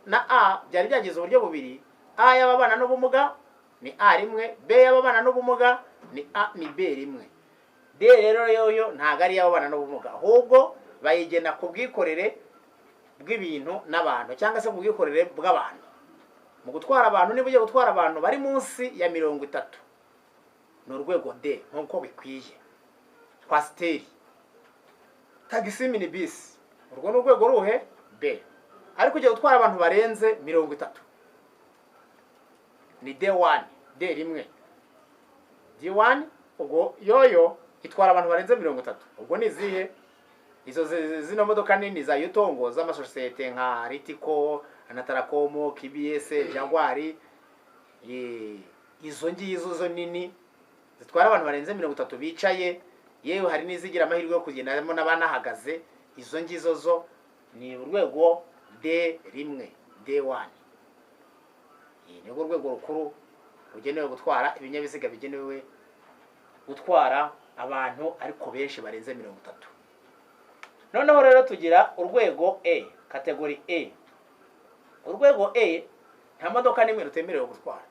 na A byari byagize uburyo bubiri. A y'ababana n'ubumuga ni A rimwe, B y'ababana n'ubumuga ni A, ni B rimwe. D rero yoyo ntabwo ari iy'ababana n'ubumuga, ahubwo bayigena ku bwikorere bw'ibintu n'abantu, cyangwa se ku bwikorere bw'abantu mu gutwara abantu. Niba ugiye gutwara abantu bari munsi ya 30, ni urwego D nk'uko bikwiye. Coaster, tagisi, minibisi, urwo ni urwego ruhe? B. Ariko ugiye gutwara abantu barenze 30 ni D1, D rimwe, D1. Ubwo yoyo itwara abantu barenze 30. Ubwo ni izihe izo? Zino modoka nini za Yutong z'amasosiyete nka Ritco, Onatracom, KBS, Jaguar, izo ngizo zo nini zitwara abantu barenze 30 bicaye, yewe hari n'izigira amahirwe yo kugendamo n'abanahagaze, izo ngizo zo ni urwego D rimwe, D1. Iyi ni rwo rwego rukuru rugenewe gutwara ibinyabiziga bigenewe gutwara abantu ariko benshi barenze 30. Noneho rero tugira urwego E, category E. Urwego E nta modoka n'imwe rutemerewe gutwara,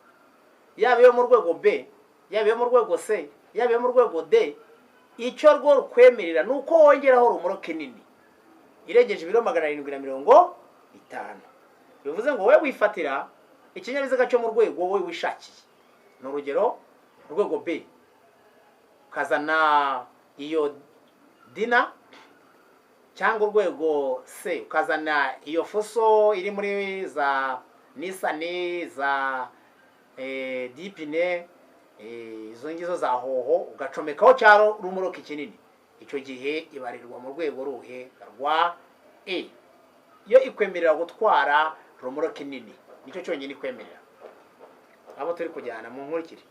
yaba iyo mu rwego B, yaba iyo mu rwego C, yaba iyo mu rwego D. Icyo rwo rukwemerera ni uko wongeraho rumoroke nini irengeje ibiro 750. Bivuze ngo wowe wifatira ikinyabiziga cyo mu rwego wowe wishakiye. Ni urugero, urwego B ukazana iyo Dyna, cyangwa urwego C ukazana iyo Fuso iri muri za Nissan, za dix pneus, izo ngizo za Howo, ugacomekaho cya rumuroki kinini. Icyo gihe ibarirwa mu rwego ruhe? Rwa E. Iyo ikwemerera gutwara rumuroki nini, nicyo cyonyine ikwemerera. Abo turi kujyana mu nkurikire.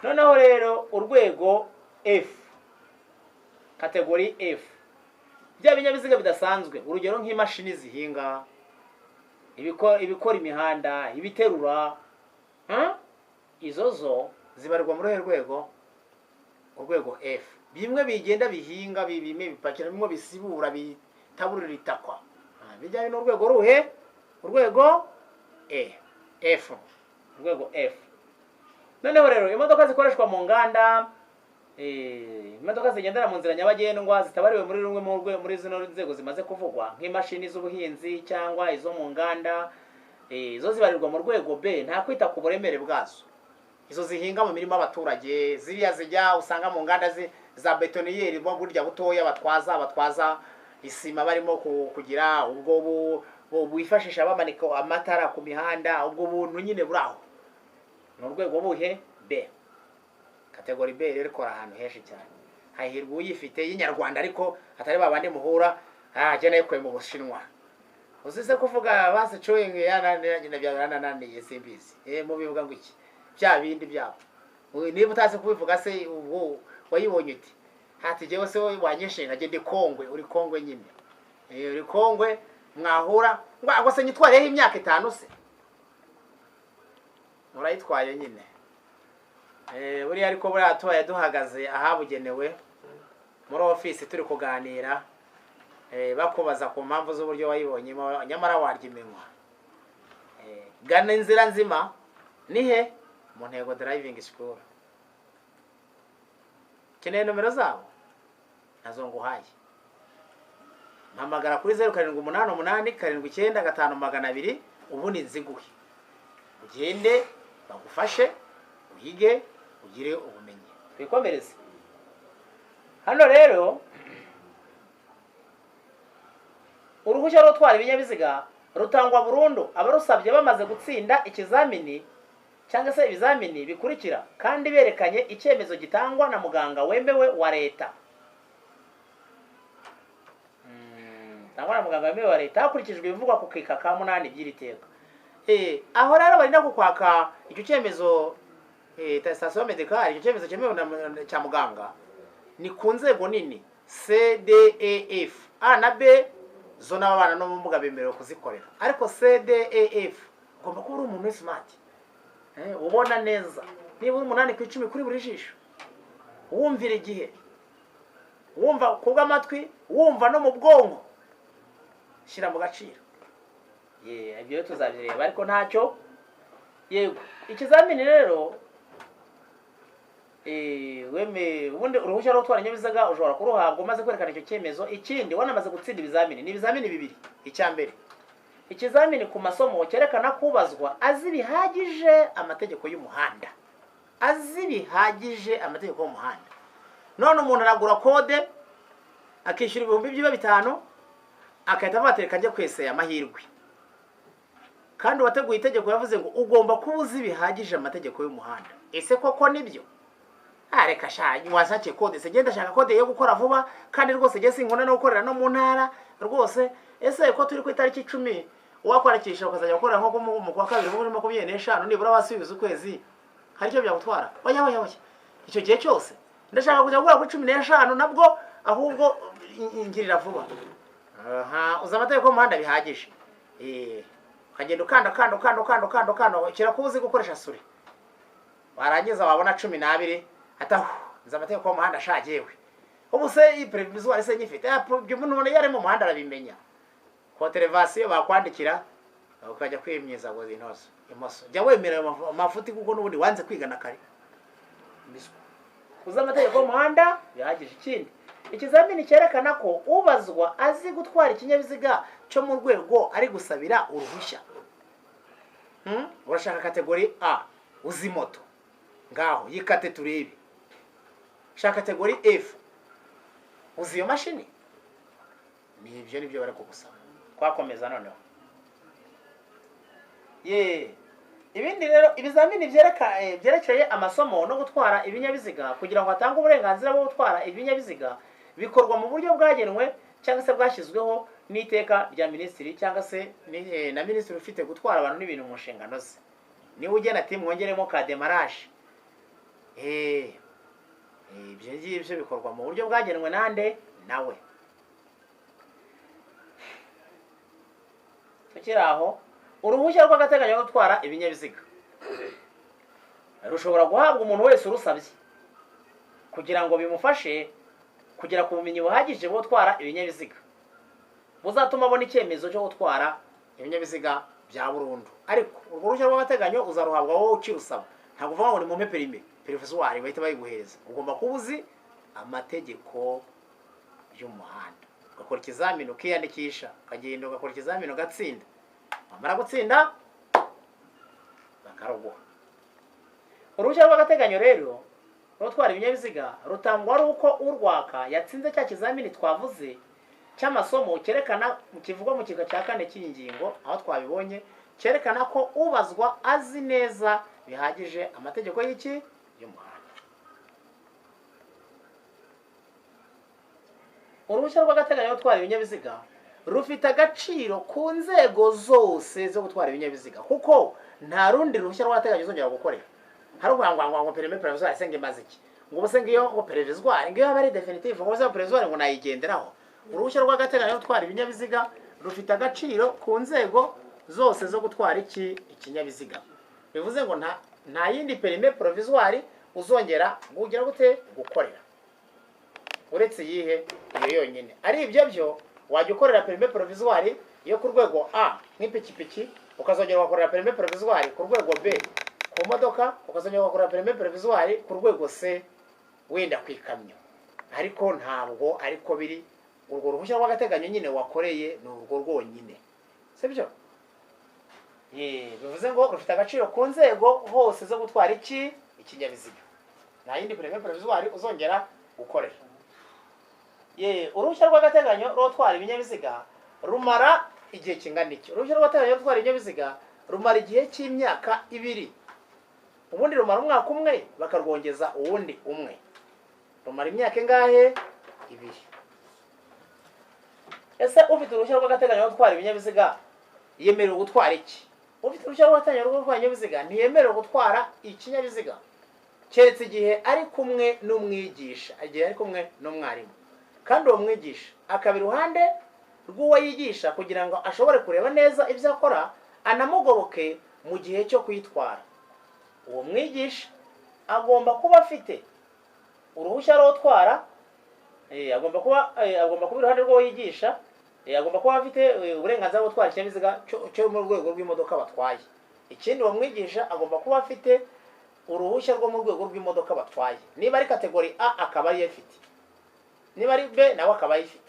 Noneho rero urwego F, category F, bya binyabiziga bidasanzwe, urugero nk'imashini zihinga, ibikora imihanda, ibiterura, Izo zo zibarirwa muri uruhe rwego? Urwego F. Bimwe bigenda bihinga, bimwe bipakira, bimwe bisibura, bitaburira itakwa. Bijyanye n'urwego ruhe? Urwego E, F, urwego F. Noneho rero imodoka zikoreshwa mu nganda, imodoka zigendera mu nzira nyabagendwa zitabariwe muri rumwe muri zino nzego zimaze kuvugwa, nk'imashini z'ubuhinzi cyangwa izo mu nganda, zo zibarirwa mu rwego B, nta kwita ku buremere bwazo. Izo zihinga mu mirima y'abaturage, ziriya zijya usanga mu nganda za bétonnière, bo burya butoya batwaza isima, barimo kugira ubwo bwifashisha bamanika amatara ku mihanda, ubwo buntu nyine buri aho, ni urwego buhe? B. Category B rero ikora ahantu henshi cyane. Hahirwa uyifite y'inyarwanda, ariko atari babandi muhura, jye nayikuye mu Bushinwa. Uzi se kuvuga basi chewing yanananiye, simbizi, mubivuga ngo iki, bya bindi byabo. Niba utazi kubivuga se, ubwo wayibonye uti hati jewe se wanyishinga, jye ndi Kongwe. Uri Kongwe nyine, uri Kongwe. Mwahura ngo agwa se nyitwareho imyaka 5 se, urayitwaye nyine. Buriya ariko buriya tubaye duhagaze ahabugenewe muri ofisi turi kuganira, bakubaza ku mpamvu z'uburyo wayibonyemo, nyamara warya iminwa. Gana inzira nzima. Nihe? Mu Ntego Driving School. Keneye nomero zabo? Nazo nguhaye. Mpamagara kuri 0788795200, ubundi nziguhe, ugende bagufashe, wige, ugire ubumenyi. Twikomereze. Hano rero uruhushya rwo gutwara ibinyabiziga Rutangwa burundu abarusabye bamaze gutsinda ikizamini cyangwa se ibizamini bikurikira, kandi berekanye icyemezo gitangwa na muganga wemewe wa leta, gitangwa na muganga wemewe wa leta hakurikijwe ibivugwa ku kika ka 8 by'iri teka. Aho rero barinda kukwaka icyo cyemezo, attestation médicale, icyo cyemezo cyemewe cya muganga, ni ku nzego nini C, D, E, F. A na B zo n'ababana n'ubumuga bemerewe kuzikorera, ariko C, D, E, F ugomba kuba uri umuntu smart, ubona neza, nibura 8 ku 10 kuri buri jisho, wumvira igihe, wumva ku bw'amatwi, wumva no mu bwonko, shyira mu gaciro. Ibyo tuzabireba, ariko ntacyo. Yego, ikizamini rero, ubundi uruhushya rwo gutwara ibinyabiziga ushobora kuruhabwa umaze kwerekana icyo cyemezo. Ikindi, wanamaze gutsinda ibizamini. Ni ibizamini bibiri. Icya mbere, ikizamini ku masomo cyerekana kubazwa azi bihagije amategeko y'umuhanda, azi bihagije amategeko y'umuhanda. None umuntu aragura code akishyura 5000 agahita avuga ati reka njye kweseye amahirwe, kandi uwateguye itegeko yavuze ngo ugomba kuba uzi bihagije amategeko y'umuhanda. Ese koko nibyo? Reka sha, wasakiye code se, genda shaka code yo gukora vuba, kandi rwose njye sinkunda no gukorera no mu ntara rwose. Ese ko turi ku itariki 10, wakwandikisha ukazajya gukora nko mu kwa kabiri muri 25, nibura wasubiza ukwezi, hari icyo byagutwara? Oya oya oya, icyo gihe cyose ndashaka kujya gukora kuri 15 nabwo, ahubwo ingirira vuba. Aha, uzi amategeko y'umuhanda bihagije. Ukagenda ukanda ukanda ukanda ukanda ukanda ukanda, kira uzi gukoresha souris, warangiza wabona 12 atahu, nzi amategeko y'umuhanda ashagewe. Ubu se iyi provisoire se nyifite? Ibyo umuntu yari mu muhanda arabimenya. Contravention bakwandikira ukajya kwimyiza ngo inoso imoso, jya wemera amafuti kuko n'ubundi wanze kwigana kare. Uzi amategeko y'umuhanda bihagije. Ikindi, ikizamini cyerekana ko ubazwa azi gutwara ikinyabiziga cyo mu rwego ari gusabira uruhushya. Urashaka catégorie A, uzi moto, ngaho yikate turebe. Shaka catégorie F, uzi iyo mashini? Ni ibyo nibyo bari kugusaba. Twakomeza noneho. Ye, ibindi rero, ibizamini byerekeye amasomo no gutwara ibinyabiziga kugira ngo hatange uburenganzira bwo gutwara ibinyabiziga bikorwa mu buryo bwagenwe cyangwa se bwashyizweho n'iteka rya minisitiri cyangwa se na minisitiri ufite gutwara abantu n'ibintu mu nshingano ze, niwe ugena ati mwongeremo ka démarrage. Ibyo ngibyo bikorwa mu buryo bwagenwe nande? Nawe. Tukiri aho, uruhushya rw'agateganyo rwo gutwara ibinyabiziga rushobora guhabwa umuntu wese urusabye kugira ngo bimufashe kugera ku bumenyi buhagije bwo gutwara ibinyabiziga buzatuma abona icyemezo cyo gutwara ibinyabiziga bya burundu. Ariko urwo ruhushya rw'agateganyo uzaruhabwa wowe ukirusaba, ntabwo uvuga ngo ni mumpe permis provisoire bahita bayiguhereza. Ugomba kuba uzi amategeko y'umuhanda, ugakora ikizamini ukiyandikisha, ukagenda ugakora ikizamini ugatsinda, wamara gutsinda bakaruguha. Uruhushya rw'agateganyo rero rwo gutwara ibinyabiziga rutangwa ari uko urwaka yatsinze cya kizamini twavuze cy'amasomo cyerekana, kivugwa mu gika cya 4 cy'iyi ngingo aho twabibonye, cyerekana ko ubazwa azi neza bihagije amategeko y'iki? Y'umuhanda. Uruhushya rw'agateganyo rwo gutwara ibinyabiziga rufite agaciro ku nzego zose zo gutwara ibinyabiziga, kuko nta rundi ruhushya rw'agateganyo uzongera gukorera. Hari uvuga ngo permis provisoire se ngo imaze iki? Ngo ubuse ngiyo ngo provisoire ngiyo aba ari définitive, ngo ubuse provisoire ngo nayigenderaho. Uruhushya rw'agateganyo rwo gutwara ibinyabiziga rufite agaciro ku nzego zose zo gutwara iki? Ikinyabiziga. Bivuze ngo nta yindi permis provisoire uzongera kugira gute? Gukorera, uretse iyihe? Iyo yonyine. Ari ibyo byo wajya ukorera permis provisoire yo ku rwego A nk'ipikipiki, ukazongera ugakorera permis provisoire ku rwego B ku modoka, ukazongera ugakorera permis provisoire ku rwego C wenda ku ikamyo. Ariko ntabwo ariko biri. Urwo ruhushya rw'agateganyo nyine wakoreye ni urwo rwonyine, sibyo? Bivuze ngo rufite agaciro ku nzego hose zo gutwara iki? Ikinyabiziga. Nta yindi permis provisoire uzongera gukorera. Uruhushya rw'agateganyo rwo gutwara ibinyabiziga rumara Igihe kingana iki? Uruhushya rw'agateganyo rwo gutwara ibinyabiziga rumara igihe cy'imyaka 2. Ubundi rumara umwaka umwe bakarwongeza uwundi umwe. Rumara imyaka ingahe? 2. Ese ufite uruhushya rw'agateganyo rwo gutwara ibinyabiziga yemerewe gutwara iki? Ufite uruhushya rw'agateganyo rwo gutwara ibinyabiziga ntiyemerewe gutwara ikinyabiziga keretse igihe ari kumwe n'umwigisha, igihe ari kumwe n'umwarimu, kandi uwo mwigisha akaba iruhande rw'uwo yigisha kugira ngo ashobore kureba neza ibyo akora, anamugoboke mu gihe cyo kuyitwara. Uwo mwigisha agomba kuba afite uruhushya rwo gutwara, agomba kuba iruhande rw'uwo yigisha, agomba kuba afite uburenganzira bwo gutwara ikinyabiziga cyo mu rwego rw'imodoka batwaye. Ikindi, uwo mwigisha agomba kuba afite uruhushya rwo mu rwego rw'imodoka batwaye. Niba ari catégorie A akaba ariyo afite, niba ari B nawe akaba ayifite.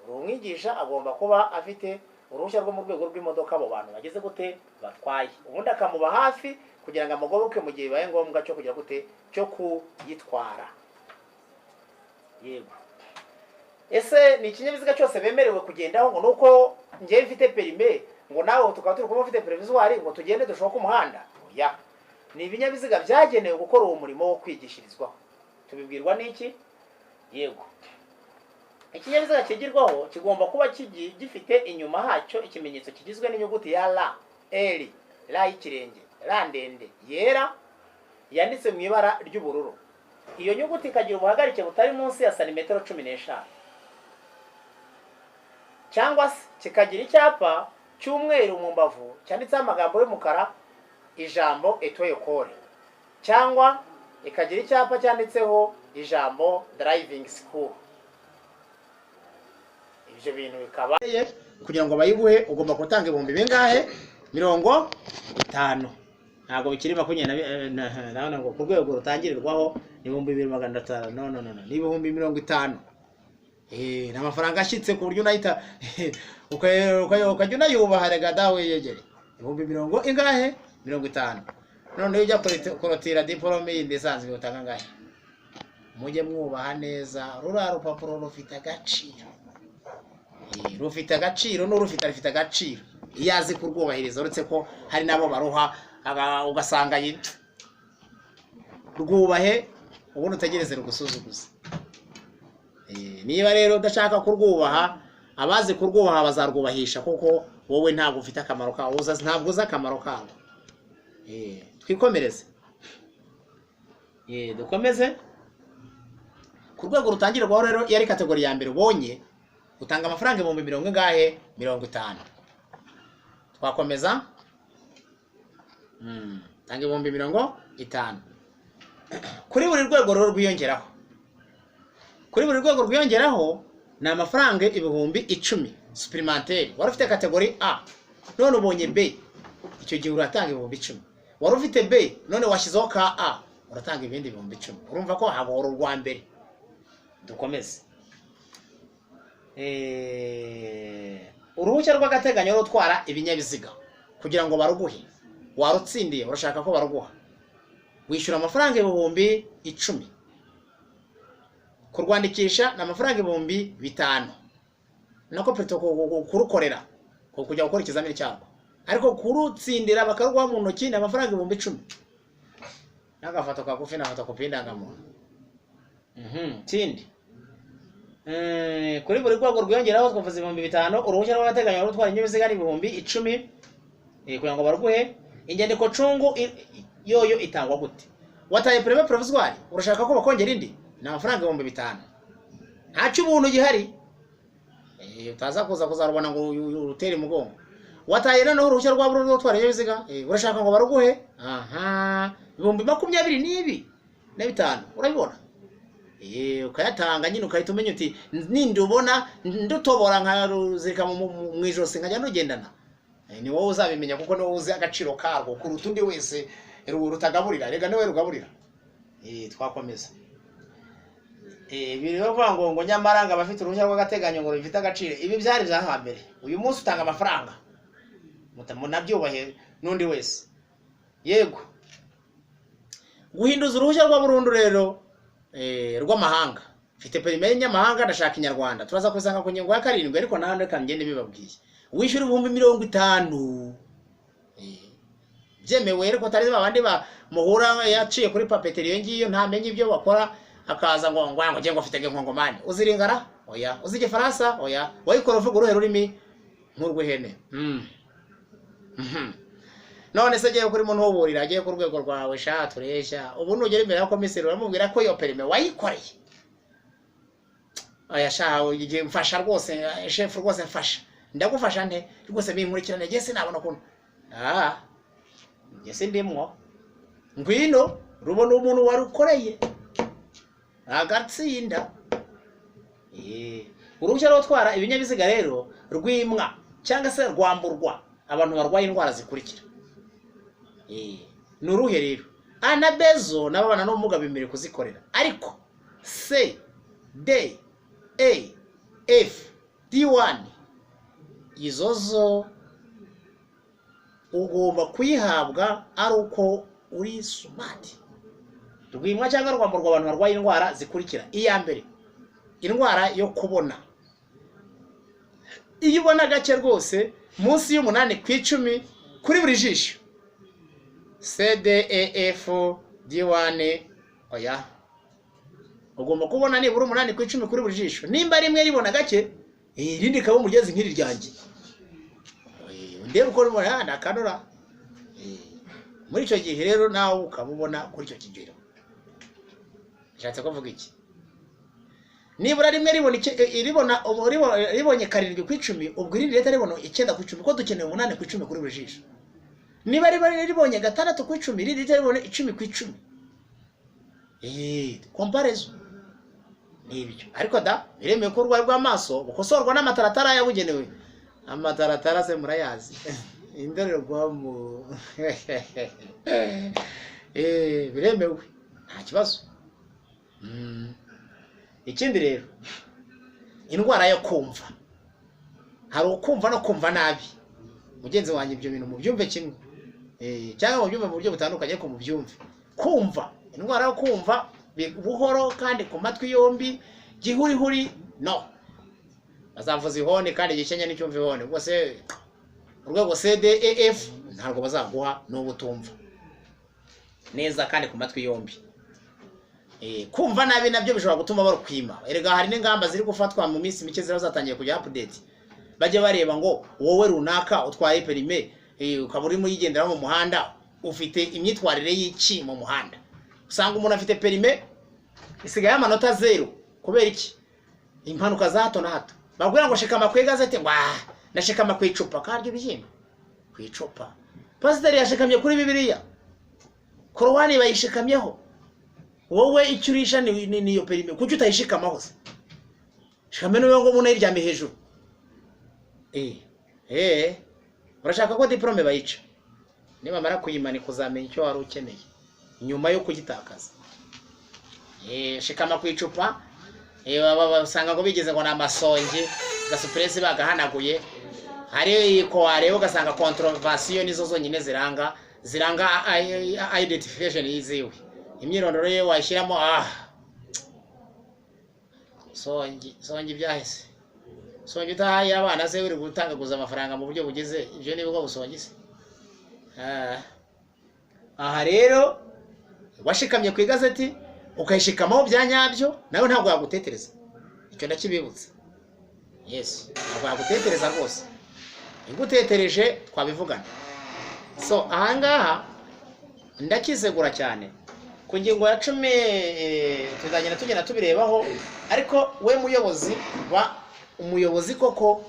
Uwo mwigisha agomba kuba afite uruhushya rwo mu rwego rw'imodoka abo bantu bageze gute batwaye, ubundi akamuba hafi kugira ngo amugoboke mu gihe bibaye ngombwa cyo kugira gute cyo kuyitwara. Yego. Ese ni ikinyabiziga cyose bemerewe kugendaho ngo nuko ngewe mfite permis ngo nawe tukaba turi kumwe ufite provisoire ngo tugende dushoke umuhanda? Oya, ni ibinyabiziga byagenewe gukora uwo murimo wo kwigishirizwaho. Tubibwirwa n'iki? Yego. Ikinyabiziga kigirwaho kigomba kuba gifite inyuma hacyo ikimenyetso kigizwe n'inyuguti ya R, L, R y'ikirenge, R ndende yera yanditse mu ibara ry'ubururu. Iyo nyuguti ikagira ubuhagarike butari munsi ya santimetero 15, cyangwa se kikagira icyapa cy'umweru mu mbavu cyanditseho amagambo y'umukara ijambo auto-école, cyangwa ikagira icyapa cyanditseho ijambo driving school. Ibyo bintu bikaba kugira ngo bayiguhe ugomba gutanga ibihumbi bingahe? 50. Ntabwo bikiri 20 ngo ku rwego rutangirirwaho ni 2500. No no no, ni 50,000. Ni amafaranga ashyitse ku buryo unahita ukajya unayubaha. Rega dawe, yegere ibihumbi mirongo ingahe? 50. Noneho ujya korotira diporome yindi isanzwe utanga angahe? Mujye mwubaha neza ruriya rupapuro, rufite agaciro, rufite agaciro, n'urufite rufite agaciro iyo azi kurwubahiriza, uretse ko hari n'abo baruha ugasanga rwubahe ubundi utegereze rugusuzuguze. Niba rero udashaka kurwubaha, abazi kurwubaha bazarwubahisha, kuko wowe ntabwo ufite akamaro kawo, ntabwo uzi akamaro kawo. Twikomereze, dukomeze. Ku rwego rutangirwaho rero, iyo ari catégorie ya mbere ubonye, utanga amafaranga ibihumbi mirongo ingahe? 50. Twakomeza. Tanga 50,000 kuri buri rwego rero rwiyongeraho. Kuri buri rwego rwiyongeraho ni amafaranga 10,000 supplémentaire. Wari ufite catégorie A none ubonye B, icyo gihe uratanga 10,000. Wari ufite B none washyizeho ka A, uratanga ibindi 10,000. Urumva ko habora urwa mbere. Dukomeze. Uruhushya rw'agateganyo rwo gutwara ibinyabiziga, kugira ngo baruguhe, warutsindiye urashaka ko baruguha, wishyura amafaranga 10,000. Kurwandikisha ni amafaranga 5,000, nako plutôt kurukorera, kujya gukora ikizamini cyarwo. Ariko kurutsindira bakaruguha mu ntoki ni amafaranga 10,000 n'agafoto kagufi na fotokopi y'indangamuntu. Ikindi, kuri buri rwego rwiyongeraho twavuze 5,000. Uruhushya rw'agateganyo rwo gutwara ibinyabiziga ni 10,000 kugira ngo baruguhe. Inyandiko cungu yoyo itangwa gute? Wataye permis provisoire, urashaka ko bakongera indi, ni amafaranga 5,000. Nta cy'ubuntu gihari. Utaza kuza kuzarubona ngo urutere umugongo. Wataye noneho uruhushya rwa burundu rwo gutwara ibinyabiziga, urashaka ngo baruguhe, aha 25,000 urabibona, ukayatanga nyine ukahita umenya uti nindi ubona ndutobora nkaruzirika mu ijosi nkajya nugendana. Ni wowe uzabimenya kuko ni wowe uzi agaciro karwo kuruta undi wese rutagaburira. Rega niwe rugaburira. Twakomeza. Ibi rero kuvuga ngo nyamara ngo abafite uruhushya rw'agateganyo ngo rufite agaciro, ibi byari bya hambere. Uyu munsi utanga amafaranga, munabyubahe n'undi wese. Yego. Guhinduza uruhushya rwa burundu rero rw'amahanga, mfite Mfite perime y'inyamahanga, ndashaka inyarwanda. Turaza kubisanga ku ngingo ya 7, ariko nawe reka ngende bibabwiye. Wishyura 50,000. Byemewe ariko atari babandi ba muhura yaciye kuri papeteri iyo ngiyo ntamenye ibyo bakora, akaza ngo ngo ngo ngo afite inkongomani. Uziringara? Oya. Uzi igifaransa? Oya. Wayikora uvuga uruhe rurimi? Nk'urw'ihene. None se agiye kuri muntu uburira, agiye ku rwego rwawe sha tureshya. Ubu nugera imbere ya komiseri uramubwira ko iyo perime wayikoreye. Oya sha, igihe mfasha rwose, chef rwose mfasha. Ndagufasha nte? Rwose binkurikirane, ngiye sinabona ukuntu. Ngiye sindimwo. Ngwino rubona umuntu warukoreye agatsinda. Uruhushya rwo gutwara ibinyabiziga rero rwimwa cyangwa se rwamburwa abantu barwaye indwara zikurikira. Ni uruhe rero? A na B zo n'ababana n'ubumuga bemerewe kuzikorera, ariko C, D, E, F, D1 izo zo ugomba kuyihabwa ari uko uri smart. Rwimwa cyangwa rwamburwa abantu barwaye indwara zikurikira. Iya mbere, indwara yo kubona. Iyo ubona gake rwose munsi y'8 ku 10 kuri buri jisho, C, D, E, F, D1, oya, ugomba kubona nibura 8 ku 10 kuri buri jisho. Nimba rimwe ribona gake, irindi kaba umugezi nk'iri ryanjye, ndebe uko ribona ndakanura. Muri icyo gihe rero nawe ukaba ubona kuri icyo kigero. Nshatse kuvuga iki? Nibura rimwe ribona ribonye 7 ku 10, ubwo irindi leta ribona 9 ku 10, ko dukeneye 8 ku 10 kuri buri jisho. Niba ribonye 6 ku 10, irindi leta ribona 10 ku 10. Comparison nibyo. Ariko da biremewe ko urwaye bw'amaso bukosorwa n'amataratara yabugenewe. Amataratara se murayazi? Indorerwamo. Biremewe nta kibazo. Ikindi rero, indwara yo kumva. Hari ukumva no kumva nabi. Mugenzi wanjye ibyo bintu mubyumve kimwe, cyangwa mubyumve mu buryo butandukanye, ariko mubyumve. Kumva, indwara yo kumva buhoro kandi ku matwi yombi, gihurihuri no bazavuza ihoni kandi igikenya n'icyumva ihoni. Ubwo se urwego C, D, E, F ntabwo bazaguha n'ubu utumva neza kandi ku matwi yombi. Kumva nabi nabyo bishobora gutuma barukwima. Erega hari n'ingamba ziri gufatwa mu minsi mike zira zatangiye kujya update. Bajye bareba ngo wowe runaka utwaye perime, ukaba urimo yigendera mu muhanda, ufite imyitwarire y'iki mu muhanda. Usanga umuntu afite perime isigaye amanota 0. Kubera iki? Impanuka za hato na hato. Babwira ngo shikama ku igazeti, ngo ndashikama ku icupa. Kandi ibishyimbo ku icupa. Pasiteri yashikamye kuri Bibiliya, Korowani bayishikamyeho. Wowe icyo urisha ni iyo perime, kuki utayishikamaho se? Shikame niwe ngo umuntu ayiryame hejuru. Urashaka ko diplome bayica? Nibamara kuyimanika uzamenya icyo wari ukeneye nyuma yo kugitakaza. Shikama ku icupa, usanga ngo bigeze ngo ni amasongi, gasupresi bagahanaguye. Hari ko wareba ugasanga contravention nizo zonyine ziranga identification yiziwe. Imyirondoro ye washyiramo songi byahise. Songi utahaye abana se uri gutangaguza amafaranga mu buryo bugeze ibyo nibwo busongi se. Aha rero washikamye ku igazeti ukayishikamaho bya nyabyo, nawe ntabwo yagutetereza. Icyo ndakibibutsa. Yes, ntabwo yagutetereza rwose. Igutetereje twabivugana. So ahangaha ndakizegura cyane. Ku ngingo ya 10 tuzagenda tugenda tubirebaho, ariko we muyobozi ba umuyobozi koko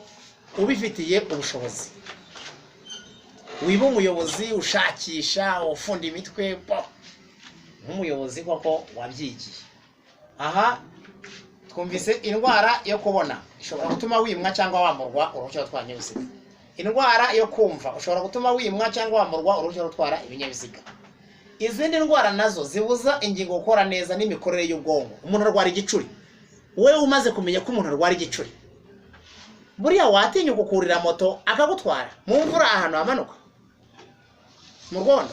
ubifitiye ubushobozi. Wiba umuyobozi ushakisha ufunda imitwe nk'umuyobozi koko wabyigiye. Aha twumvise indwara yo kubona ishobora gutuma wimwa cyangwa wamurwa uruhushya rwo gutwara ibinyabiziga. Indwara yo kumva ushobora gutuma wimwa cyangwa wamurwa uruhushya rwo gutwara ibinyabiziga. Izindi ndwara nazo zibuza ingingo gukora neza n'imikorere y'ubwonko. Umuntu arwara igicuri. Wowe umaze kumenya ko umuntu arwara igicuri, buriya watinya kukurira moto akagutwara mu mvura ahantu hamanuka mu rwondo?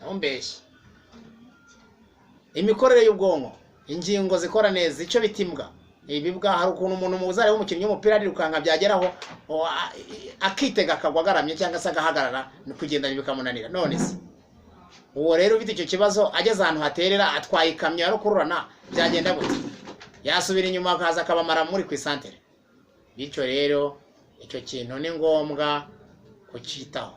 Ntumbeshye. Imikorere y'ubwonko, Ingingo zikora neza, icyo bita imbwa. Ibibwa, hari ukuntu umuntu muzare w'umukinnyi w'umupira arirukanka, byageraho akitega akagwa agaramye cyangwa se agahagarara, kugenda bikamunanira. None se uwo rero ufite icyo kibazo ageze ahantu haterera atwaye ikamyo ya rukururana, byagenda gute? Yasubira inyuma akaza akabamara muri ku isantere. Bityo rero icyo kintu ni ngombwa kucyitaho.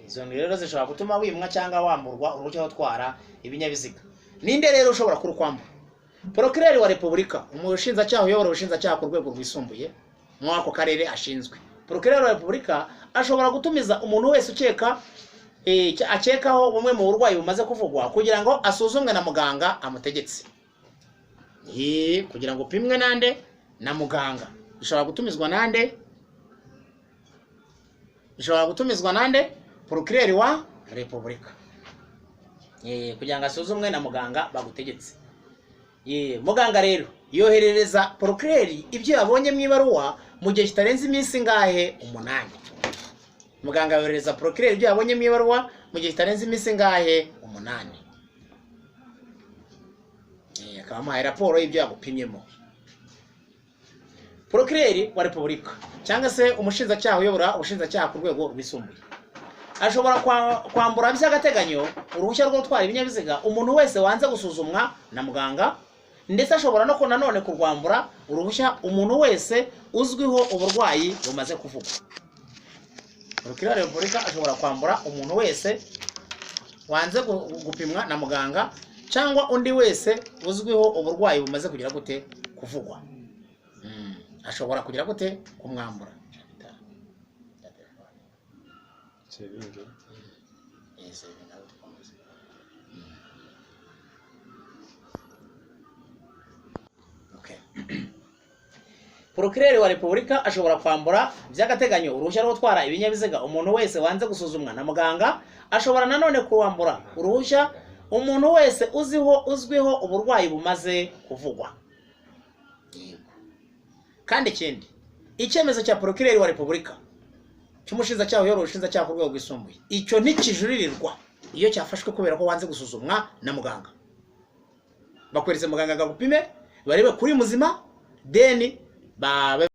Izo rero zishobora gutuma wimwa cyangwa wamburwa uruhushya rwo gutwara ibinyabiziga. Ninde rero ushobora kurukwambura? Procureur wa Repubulika, umushinjacyaha uyobora ubushinjacyaha ku rwego rwisumbuye muri ako karere ashinzwe. Procureur wa Repubulika ashobora gutumiza umuntu wese ukeka akekaho bumwe mu burwayi bumaze kuvugwa, kugira ngo asuzumwe na muganga amutegetse. Kugira ngo upimwe nande? Na muganga. Bishobora gutumizwa nande? Bishobora gutumizwa nande? Procureur wa Repubulika, kugira ngo asuzumwe na muganga bagutegetse. Muganga rero yoherereza procureur ibyo yabonye mu ibaruwa mu gihe kitarenze iminsi ingahe? 8. Muganga yoherereza procureur ibyo yabonye mu ibaruwa mu gihe kitarenze iminsi ingahe? 8. Akaba amuhaye raporo y'ibyo yagupimyemo. Procureur wa Repubulika cyangwa se umushinjacyaha uyobora ubushinjacyaha ku rwego rwisumbuye ashobora kwambura by'agateganyo uruhushya rwo gutwara ibinyabiziga umuntu wese wanze gusuzumwa na muganga, ndetse ashobora no nanone kurwambura uruhushya umuntu wese uzwiho uburwayi bumaze kuvugwa. Procureur wa Repubulika ashobora kwambura umuntu wese wanze gupimwa na muganga cyangwa undi wese uzwiho uburwayi bumaze kugira gute? Kuvugwa. Ashobora kugira gute? Kumwambura. Procureur wa Repubulika ashobora kwambura by'agateganyo uruhushya rwo gutwara ibinyabiziga umuntu wese wanze gusuzumwa na muganga. Ashobora nanone kwambura uruhushya umuntu wese uzwiho uburwayi bumaze kuvugwa. Kandi ikindi, icyemezo cya Procureur wa Repubulika cy'umushinjacyaha uyobora ubushinjacyaha ku rwego rwisumbuye, icyo ntikijuririrwa iyo cyafashwe kubera ko wanze gusuzumwa na muganga. Bakweretse muganga agupime barebe kuri muzima, deni babe